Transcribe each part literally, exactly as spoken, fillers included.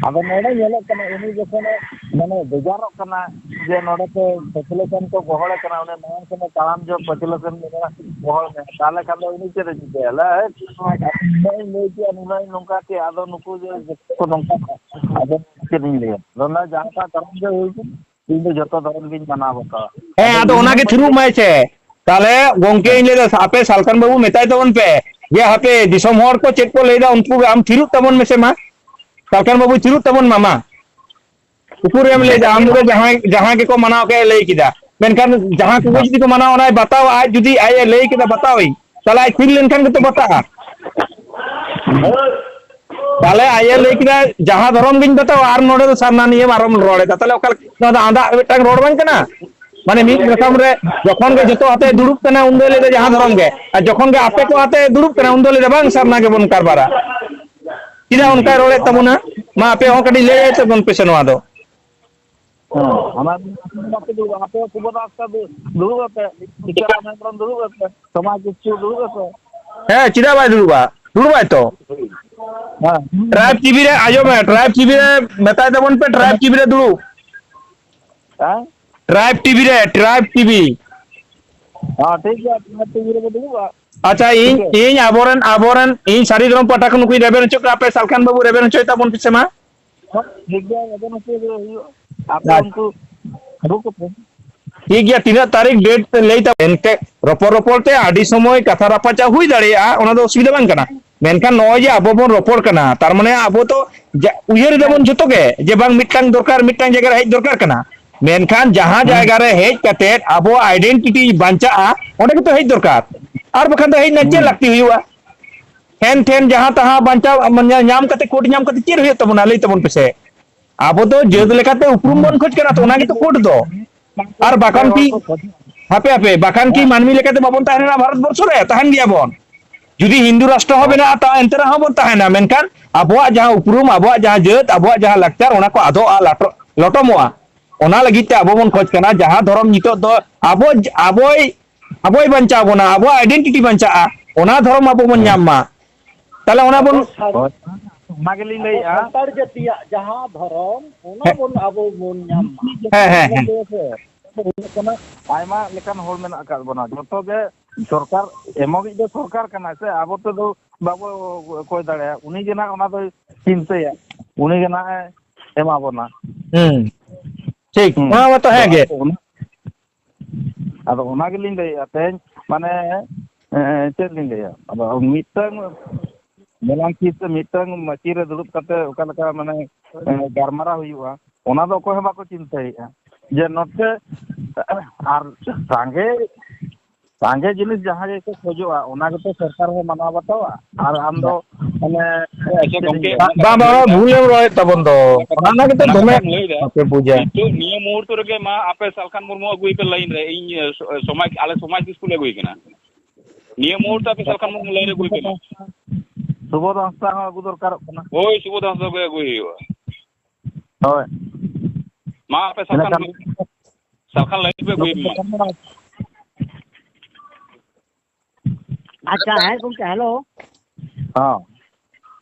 ᱟᱫᱚ ᱱᱚᱰᱮ ᱧᱮᱞᱚᱜ ᱠᱟᱱᱟ, ᱩᱱᱤ ᱡᱚᱠᱷᱚᱱᱮ ᱢᱟᱱᱮ ᱵᱮᱡᱟᱨᱚᱜ ᱠᱟᱱᱟ ᱡᱮ ᱱᱚᱰᱮ ᱠᱚ ᱯᱟᱹᱪᱷᱞᱟᱹ ᱥᱮᱱ ᱠᱚ ᱜᱚᱦᱚᱲᱮ ᱠᱟᱱᱟ, ᱩᱱᱤ ᱢᱟᱲᱟᱝ ᱥᱮᱱᱮ ᱛᱟᱲᱟᱢ ᱡᱚ ᱯᱟᱹᱪᱷᱞᱟᱹ ᱥᱮᱱ ᱜᱚᱦᱚᱲ ᱢᱮ, ᱛᱟᱦᱚᱞᱮ ᱠᱷᱟᱱ ᱫᱚ ᱩᱱᱤ ᱪᱮᱫ ᱮ ᱪᱤᱠᱟᱹᱭᱟ? ᱞᱟᱹᱭᱟ, "ᱦᱮᱸ, ᱱᱩᱱᱟᱹᱜ ᱤᱧ ᱞᱟᱹᱭ ᱠᱮᱜᱼᱟ, ᱱᱩᱱᱟᱹᱜ ᱤᱧ ᱱᱚᱝᱠᱟ ᱠᱮᱜᱼᱟ, ᱟᱫᱚ ᱱᱩᱠᱩ ᱡᱮ ᱡᱚᱛᱚ ᱠᱚ ᱱᱚᱝᱠᱟ ᱠᱚ, ᱟᱫᱚ ᱪᱮᱫ ᱤᱧ ᱞᱟᱹᱭᱟ?" ᱟᱫᱚ ᱚᱱᱟ ᱡᱟᱦᱟᱸᱴᱟᱜ ᱫᱷᱚᱨᱚᱢ ᱜᱮ ᱦᱩᱭ ᱠᱟᱱ, ᱤᱧ ᱫᱚ ᱡᱚᱛᱚ ᱫᱷᱚᱨᱚᱢ ᱜᱤᱧ ᱢᱟᱱᱟᱣ ᱵᱟᱛᱟᱣᱟ᱾ ᱦᱮᱸ, ᱟᱫᱚ ᱟᱫᱚ ᱚᱱᱟ ᱜᱮ ᱤᱧ ᱛᱷᱤᱨᱚᱜ ᱢᱟᱭ ᱥᱮ᱾ ᱛᱟᱦᱞᱮ ᱜᱚᱝᱠᱮ, ᱦᱮᱸ᱾ ᱤᱧ ᱞᱟᱹᱭᱫᱟ, ᱟᱯᱮ ᱥᱟᱞᱠᱷᱟᱱ ᱵᱟᱹᱵᱩ ᱢᱮᱛᱟᱭ ᱛᱟᱵᱚᱱ ᱯᱮ ᱡᱮ, ᱦᱟᱯᱮ, ᱫᱤᱥᱚᱢ ᱦᱚᱲ ᱠᱚ ᱪᱮᱫ ᱠᱚ ᱞᱟᱹᱭᱫᱟ, ᱩᱱᱠᱩ ᱜᱮ ᱟᱢ ᱛᱷᱤᱨᱚᱜ ᱛᱟᱵᱚᱱ ᱢᱮᱥᱮ ᱢᱟ᱾ ᱥᱟᱞᱠᱷᱟᱱ ᱵᱟᱹᱵᱩ ᱛᱷᱤᱨᱚᱜ ᱛᱟᱵᱚᱱ ᱢᱟ, ᱢᱟ᱾ ᱩᱠᱩᱨᱮᱢ ᱞᱟᱹᱭᱫᱟ? ᱟᱢ ᱫᱚ ᱡᱟᱦᱟᱸᱭ, ᱡᱟᱦᱟᱸ ᱜᱮᱠᱚ ᱢᱟᱱᱟᱣ ᱠᱮᱫ, ᱞᱟᱹᱭ ᱠᱮᱫᱟ᱾ ᱢᱮᱱᱠᱷᱟᱱ ᱡᱟᱦᱟᱸ ᱠᱚᱜᱮ ᱦᱮᱸ᱾ ᱡᱩᱫᱤ ᱠᱚ ᱢᱟᱱᱟᱣᱟ, ᱚᱱᱟᱭ ᱵᱟᱛᱟᱣᱟ, ᱟᱡ ᱡᱩᱫᱤ ᱟᱡ ᱮ ᱞᱟᱹᱭ ᱠᱮᱫᱟ, ᱵᱟᱛᱟᱣᱟᱹᱧ, ᱛᱟᱦᱞᱮ ᱟᱡ ᱛᱷᱤᱨ ᱞᱮᱱᱠᱷᱟᱱ ᱜᱮᱛᱚ ᱵᱟᱛᱟᱜᱼᱟ᱾ ᱛᱟᱦᱞᱮ ᱟᱡ ᱮ ᱞᱟᱹᱭ ᱠᱮᱫᱟ, "ᱡᱟᱦᱟᱸ ᱫᱷᱚᱨᱚᱢ ᱜᱤᱧ ᱵᱟᱛᱟᱣᱟ", ᱟᱨ ᱱᱚᱰᱮ ᱫᱚ ᱥᱟᱨᱱᱟ ᱱᱤᱭᱮᱢ ᱟᱨᱚᱢ ᱨᱚᱲ ᱮᱫᱟ᱾ ᱛᱟᱦᱞᱮ ᱚᱠᱟ ᱞᱮᱠᱟ? ᱱᱚᱣᱟ ᱫᱚ ᱟᱸᱫᱟᱜ ᱢᱤᱫᱴᱟᱝ ᱨᱚᱲ ᱵᱟᱝ ᱠᱟᱱᱟ? ᱢᱟᱱᱮ ᱢᱤᱫ ᱨᱚᱠᱚᱢ ᱨᱮ ᱡᱚᱠᱷᱚᱱ ᱜᱮ ᱡᱚᱛᱚ ᱟᱛᱮ ᱫᱩᱲᱩᱵ ᱠᱟᱱᱟ, ᱩᱱ ᱫᱚᱭ ᱞᱟᱹᱭ ᱫᱟ ᱡᱟᱦᱟᱸ ᱫᱷᱚᱨᱚᱢ ᱜᱮ, ᱟᱨ ᱡᱚᱠᱷᱚᱱ ᱜᱮ ᱟᱯᱮ ᱠᱚ ᱟᱛᱮ ᱫᱩᱲᱩᱵ ᱠᱟᱱᱟ, ᱩᱱ ᱫᱚᱭ ᱞᱟᱹᱭ ᱫᱟ ᱵᱟᱝ, ᱥᱟᱨᱱᱟ ᱜᱮᱵᱚᱱ ᱠᱟᱨᱵᱟᱨᱟ᱾ ᱪᱮᱫᱟᱜ ᱚᱱᱠᱟᱭ ᱨᱚᱲᱮᱫ ᱛᱟᱵᱚᱱᱟ? ᱢᱟ ᱟᱯᱮ ᱦᱚᱸ ᱠᱟᱹᱴᱤᱡ ᱞᱟᱹᱭ ᱟᱭ ᱛᱟᱵᱚᱱ ᱯᱮᱥᱮ ᱱᱚᱣᱟ ᱫᱚ᱾ ᱦᱮᱸ, ᱚᱱᱟ ᱫᱚ ᱟᱯᱮ ᱫᱚ ᱟᱯᱮ ᱦᱚᱸ ᱥᱩᱵᱷᱟ ᱫᱟᱥ ᱫᱩᱲᱩᱵ ᱟᱯᱮ, ᱥᱤᱠᱟᱨᱟᱢ ᱦᱮᱢᱵᱨᱚᱢ ᱫᱩᱲᱩᱵ ᱟᱯᱮ, ᱥᱚᱢᱟᱡᱽ ᱠᱤᱥᱠᱩ ᱫᱩᱲᱩᱵ ᱟᱯᱮ᱾ ᱦᱮᱸ, ᱪᱮᱫᱟᱜ ᱵᱟᱭ ᱫᱩᱲᱩᱵᱼᱟ? ᱫᱩᱲᱩᱵᱼᱟᱭ ᱛᱚ᱾ ᱦᱮᱸ᱾ ᱴᱨᱟᱭᱤᱵᱽ ᱴᱤᱵᱷᱤ ᱨᱮ ᱟᱸᱡᱚᱢ ᱢᱮ, ᱴᱨᱟᱭᱤᱵᱽ ᱴᱤᱵᱷᱤ ᱨᱮ ᱢᱮᱛᱟᱭ ᱛᱟᱵᱚᱱ ᱯᱮ, ᱴᱨᱟᱭᱤᱵᱽ ᱴᱤᱵᱷᱤ ᱨᱮ ᱫᱩᱲᱩᱵ᱾ ᱦᱮᱸ? ᱴᱨᱟᱭᱤᱵᱽ ᱴᱤᱵᱷᱤ ᱨᱮ, ᱴᱨᱟᱭᱤᱵᱽ ᱴᱤᱵᱷᱤ᱾ ᱦᱮᱸ, ᱴᱷᱤᱠ ᱜᱮᱭᱟ, ᱴᱨᱟᱭᱤᱵᱽ ᱴᱤᱵᱷᱤ ᱨᱮᱵᱚ ᱫᱩᱲᱩᱵᱼᱟ᱾ ᱟᱪᱪᱷᱟ, ᱤᱧ, ᱴᱷᱤᱠ ᱜᱮᱭᱟ᱾ ᱤᱧ ᱟᱵᱚᱨᱮᱱ, ᱟᱵᱚᱨᱮᱱ, ᱤᱧ ᱥᱟᱹᱨᱤ ᱫᱷᱚᱨᱚᱢ ᱯᱟᱦᱴᱟ ᱠᱷᱚᱱ ᱱᱩᱠᱩᱧ ᱨᱮᱵᱮᱱ ᱦᱚᱪᱚ ᱠᱚᱣᱟ, ᱟᱯᱮ ᱥᱟᱞᱠᱷᱟᱱ ᱵᱟᱹᱵᱩ ᱨᱮᱵᱮᱱ ᱦᱚᱪᱚᱭ ᱛᱟᱵᱚᱱ ᱯᱮᱥᱮ ᱢᱟ᱾ ᱴᱷᱤᱠ ᱜᱮᱭᱟ, ᱟᱫᱚ ᱱᱚᱛᱮ ᱜᱮ ᱦᱩᱭᱩᱜᱼᱟ᱾ ᱟᱯᱮ ᱟᱪᱪᱷᱟ᱾ ᱩᱱᱠᱩ ᱟᱹᱜᱩ ᱠᱚᱯᱮ᱾ ᱴᱷᱤᱠ ᱜᱮᱭᱟ, ᱛᱤᱱᱟᱹᱜ ᱛᱟᱹᱨᱤᱠᱷ ᱰᱮᱴ ᱯᱮ ᱞᱟᱹᱭ ᱛᱟᱵᱚᱱ? ᱮᱱᱛᱮ ᱨᱚᱯᱚᱲ ᱨᱚᱯᱚᱲ ᱛᱮ ᱟᱹᱰᱤ ᱥᱚᱢᱚᱭ ᱠᱟᱛᱷᱟ ᱨᱟᱯᱟᱪᱟᱜ ᱦᱩᱭ ᱫᱟᱲᱮᱭᱟᱜᱼᱟ, ᱚᱱᱟ ᱫᱚ ᱚᱥᱩᱵᱤᱫᱷᱟ ᱵᱟᱝ ᱠᱟᱱᱟ᱾ ᱢᱮᱱᱠᱷᱟᱱ ᱱᱚᱜᱼᱚᱭ ᱡᱮ ᱟᱵᱚ ᱵᱚᱱ ᱨᱚᱯᱚᱲ ᱠᱟᱱᱟ, ᱛᱟᱨ ᱢᱟᱱᱮ ᱟᱵᱚ ᱛᱚ ᱡᱟ-, ᱩᱭᱦᱟᱹᱨ ᱮᱫᱟᱵᱚᱱ ᱡᱷᱚᱛᱚ ᱜᱮ ᱡᱮ ᱵᱟᱝ ᱢᱤᱫᱴᱟᱝ ᱫᱚᱨᱠᱟᱨ, ᱢᱤᱫᱴᱟᱝ ᱡᱟᱭᱜᱟ ᱨᱮ ᱦᱮᱡ ᱫᱚᱨᱠᱟᱨ ᱠᱟᱱᱟ᱾ ᱢᱮᱱᱠᱷᱟᱱ ᱡᱟᱦᱟᱸ ᱦᱩᱸ᱾ ᱡᱟᱭᱜᱟ ᱨᱮ ᱦᱮᱡ ᱠᱟᱛᱮ ᱟᱵᱚᱣᱟᱜ ᱟᱭᱰᱮᱱᱴᱤᱴᱤ ᱵᱟᱧᱪᱟᱜᱼᱟ, ᱚᱸᱰᱮ ᱜᱮᱛᱚ ᱦᱮᱡ ᱫᱚᱨᱠᱟᱨ᱾ ᱟᱨ ᱵᱟᱠᱷᱟᱱ ᱫᱚ ᱦᱮᱡ ᱨᱮᱱᱟᱜ ᱪᱮᱫ ᱦᱩᱸ᱾ ᱞᱟᱹᱠᱛᱤ ᱦᱩᱭᱩᱜᱼᱟ? ᱦᱮᱱ ᱛᱷᱮᱱ ᱡᱟᱦᱟᱸ ᱛᱟᱦᱟᱸ ᱵᱟᱧᱪᱟᱣ, ᱢᱟᱱᱮ, ᱧᱟᱢ ᱠᱟᱛᱮ, ᱠᱳᱰ ᱧᱟᱢ ᱠᱟᱛᱮ ᱪᱮᱫ ᱦᱩᱭᱩᱜ ᱛᱟᱵᱚᱱᱟ? ᱞᱟᱹᱭ ᱛᱟᱵᱚᱱ ᱯᱮᱥᱮ᱾ ᱟᱵᱚ ᱫᱚ ᱡᱟᱹᱛ ᱞᱮᱠᱟᱛᱮ ᱩᱯᱨᱩᱢ ᱵᱚᱱ ᱠᱷᱚᱡ ᱠᱟᱱᱟ, ᱛᱚ ᱚᱱᱟ ᱜᱮᱛᱚ ᱠᱳᱰ ᱫᱚ᱾ ᱟᱨ ᱵᱟᱠᱷᱟᱱ ᱠᱤ, ᱦᱟᱯᱮ, ᱦᱟᱯᱮ, ᱵᱟᱠᱷᱟᱱ ᱠᱤ ᱢᱟᱹᱱᱢᱤ ᱞᱮᱠᱟᱛᱮ ᱵᱟᱵᱚᱱ ᱛᱟᱦᱮᱱᱟ ᱵᱷᱟᱨᱚᱛ ᱵᱚᱨᱥᱚ ᱨᱮ? ᱛᱟᱦᱮᱱ ᱜᱮᱭᱟ ᱵᱚᱱ᱾ ᱡᱩᱫᱤ ᱦᱤᱱᱫᱩ ᱨᱟᱥᱴᱨᱚ ᱦᱚᱸ ᱵᱮᱱᱟᱜᱼᱟ, ᱛᱟ ᱮᱱᱛᱮ ᱨᱮᱦᱚᱸ ᱵᱚᱱ ᱛᱟᱦᱮᱱᱟ, ᱢᱮᱱᱠᱷᱟᱱ ᱟᱵᱚᱣᱟᱜ ᱡᱟᱦᱟᱸ ᱩᱯᱨᱩᱢ, ᱟᱵᱚᱣᱟᱜ ᱡᱟᱦᱟᱸ ᱡᱟᱹᱛ, ᱟᱵᱚᱣᱟᱜ ᱡᱟᱦᱟᱸ ᱞᱟᱠᱪᱟᱨ, ᱚᱱᱟ ᱠᱚ ᱟᱫᱚᱜᱼᱟ, ᱞᱟᱴᱚ-, ᱞᱚᱴᱚᱢᱚᱜᱼᱟ᱾ ᱚᱱᱟ ᱞᱟᱹᱜᱤᱫ ᱛᱮ ᱟᱵᱚ ᱵᱚᱱ ᱠᱷᱚᱡᱽ ᱠᱟᱱᱟ, ᱡᱟᱦᱟᱸ ᱫᱷᱚᱨᱚᱢ ᱱᱤᱛᱚᱜ ᱫᱚ ᱟᱵᱚ, ᱟᱵᱚᱭ, ᱟᱵᱚᱭ ᱵᱟᱧᱪᱟᱣ ᱵᱚᱱᱟ, ᱟᱵᱚᱣᱟᱜ ᱟᱭᱰᱮᱱᱴᱤᱴᱤ ᱵᱟᱧᱪᱟᱜᱼᱟ, ᱚᱱᱟ ᱫᱷᱚᱨᱚᱢ ᱟᱵᱚ ᱵᱚᱱ ᱧᱟᱢ ᱢᱟ᱾ ᱛᱟᱦᱞᱮ ᱚᱱᱟ ᱵᱚᱱ ᱦᱳᱭ᱾ ᱚᱱᱟ ᱜᱮᱞᱤᱧ ᱟᱵᱚ ᱞᱟᱹᱭᱮᱫᱼᱟ᱾ ᱥᱟᱱᱛᱟᱲ ᱡᱟᱹᱛᱤᱭᱟᱜ ᱡᱟᱦᱟᱸ ᱫᱷᱚᱨᱚᱢ, ᱚᱱᱟ ᱦᱮᱸ᱾ ᱵᱚᱱ ᱟᱵᱚ ᱵᱚᱱ ᱧᱟᱢ ᱢᱟ᱾ ᱦᱮᱸ, ᱦᱮᱸ, ᱦᱮᱸ᱾ ᱦᱩᱭᱩᱜ ᱠᱟᱱᱟ, ᱟᱭᱢᱟ ᱞᱮᱠᱟᱱ ᱦᱚᱲ ᱢᱮᱱᱟᱜ ᱟᱠᱟᱫ ᱵᱚᱱᱟ, ᱡᱚᱛᱚ ᱜᱮ ᱥᱚᱨᱠᱟᱨ ᱮᱢᱚᱜᱤᱡ ᱫᱚ ᱥᱚᱨᱠᱟᱨ ᱠᱟᱱᱟᱭ ᱥᱮ, ᱟᱵᱚ ᱛᱮᱫᱚ ᱵᱟᱵᱚ ᱠᱚᱭ ᱫᱟᱲᱮᱭᱟᱜᱼᱟ᱾ ᱩᱱᱤ ᱜᱮ ᱱᱟᱜ ᱚᱱᱟ ᱫᱚᱭ ᱪᱤᱱᱛᱟᱹᱭᱟ, ᱩᱱᱤ ᱜᱮ ᱱᱟᱜ ᱮ ᱮᱢᱟ ᱵᱚᱱᱟ᱾ ᱦᱩᱸ, ᱴᱷᱤᱠ, ᱦᱩᱸ᱾ ᱚᱱᱟ ᱢᱟᱛᱚ ᱦᱮᱸ ᱜᱮ᱾ ᱟᱫᱚ ᱚᱱᱟ, ᱟᱫᱚ ᱚᱱᱟ ᱜᱮᱞᱤᱧ ᱞᱟᱹᱭᱮᱫᱼᱟ ᱛᱮᱦᱮᱧ, ᱢᱟᱱᱮ, ᱮ, ᱪᱮᱫ ᱞᱤᱧ ᱞᱟᱹᱭᱟ, ᱟᱫᱚ ᱢᱤᱫᱴᱟᱝ ᱢᱮᱞᱟᱝᱠᱤ ᱥᱮ ᱢᱤᱫᱴᱟᱝ ᱢᱟᱹᱪᱤ ᱨᱮ ᱫᱩᱲᱩᱵ ᱠᱟᱛᱮ ᱚᱠᱟ ᱞᱮᱠᱟ, ᱢᱟᱱᱮ, ᱮ, ᱜᱟᱞᱢᱟᱨᱟᱣ ᱦᱩᱭᱩᱜᱼᱟ, ᱚᱱᱟ ᱫᱚ ᱚᱠᱚᱭ ᱦᱚᱸ ᱵᱟᱠᱚ ᱪᱤᱱᱛᱟᱹᱭᱮᱫᱼᱟ᱾ ᱡᱮ ᱱᱚᱛᱮ ᱟᱨ ᱥᱟᱸᱜᱮ, ᱥᱟᱸᱜᱮ ᱡᱤᱱᱤᱥ ᱡᱟᱦᱟᱸ ᱜᱮᱠᱚ ᱠᱷᱚᱡᱚᱜᱼᱟ, ᱚᱱᱟ ᱜᱮᱛᱚ ᱥᱚᱨᱠᱟᱨ ᱦᱚᱸ ᱢᱟᱱᱟᱣ ᱵᱟᱛᱟᱣᱟ᱾ ᱟᱨ ᱟᱢ ᱫᱚ, ᱢᱟᱱᱮ, ᱟᱪᱪᱷᱟ ᱪᱮᱫ ᱤᱧ ᱜᱚᱢᱠᱮ, ᱞᱟᱹᱭᱟ? ᱵᱟᱝ, ᱵᱟᱝ, ᱵᱟᱝ, ᱵᱷᱩᱞ ᱮᱢ ᱨᱚᱲᱮᱫ ᱛᱟᱵᱚᱱ ᱫᱚ᱾ ᱚᱱᱟ ᱚᱱᱟ ᱜᱮᱛᱚ ᱚᱱᱟ ᱫᱚᱢᱮ ᱠᱟᱛᱷᱟᱢ ᱞᱟᱹᱭᱫᱟ᱾ ᱵᱟᱯᱮ ᱵᱩᱡᱟ᱾ ᱱᱤᱛᱚᱜ ᱱᱤᱭᱟᱹ ᱢᱩᱦᱩᱨᱛᱚ ᱨᱮᱜᱮ ᱢᱟ ᱟᱯᱮ ᱥᱟᱞᱠᱷᱟᱱ ᱢᱩᱨᱢᱩ ᱟᱹᱜᱩᱭ ᱯᱮ ᱞᱟᱭᱤᱱ ᱨᱮ, ᱤᱧ, ᱮ, ᱥᱚ-, ᱥᱚᱢᱟᱡᱽ, ᱟᱞᱮ ᱥᱚᱢᱟᱡᱽ ᱥᱠᱩᱞ ᱟᱹᱜᱩᱭ ᱠᱟᱱᱟ᱾ ᱱᱤᱭᱟᱹ ᱢᱩᱦᱩᱨᱛᱚ ᱟᱯᱮ ᱥᱟᱞᱠᱷᱟᱱ ᱢᱩᱨᱢᱩ ᱞᱟᱭᱤᱱ ᱨᱮ ᱟᱹᱜᱩᱭ ᱯᱮ ᱢᱟ᱾ ᱥᱩᱵᱳᱫᱷ ᱦᱟᱸᱥᱫᱟ ᱦᱚᱸ ᱟᱹᱜᱩ ᱫᱚᱨᱠᱟᱨᱚᱜ ᱠᱟᱱᱟ᱾ ᱦᱳᱭ, ᱥᱩᱵᱳᱫᱷ ᱦᱟᱸᱥᱫᱟ ᱜᱮ ᱟᱹᱜᱩᱭ ᱦᱩᱭᱩᱜᱼᱟ᱾ ᱦᱳᱭ᱾ ᱢᱟ ᱟᱯᱮ ᱥᱟᱞᱠᱷᱟᱱ, ᱮᱸᱰᱮᱠᱷᱟᱱ ᱥᱟᱞᱠᱷᱟᱱ ᱞᱟᱭᱤᱱ ᱯᱮ ᱟᱹᱜᱩᱭ ᱢᱟ᱾ ᱟᱪᱪᱷᱟ, ᱦᱮᱸ ᱜᱚᱢᱠᱮ, ᱦᱮᱞᱳ᱾ ᱦᱚᱸ᱾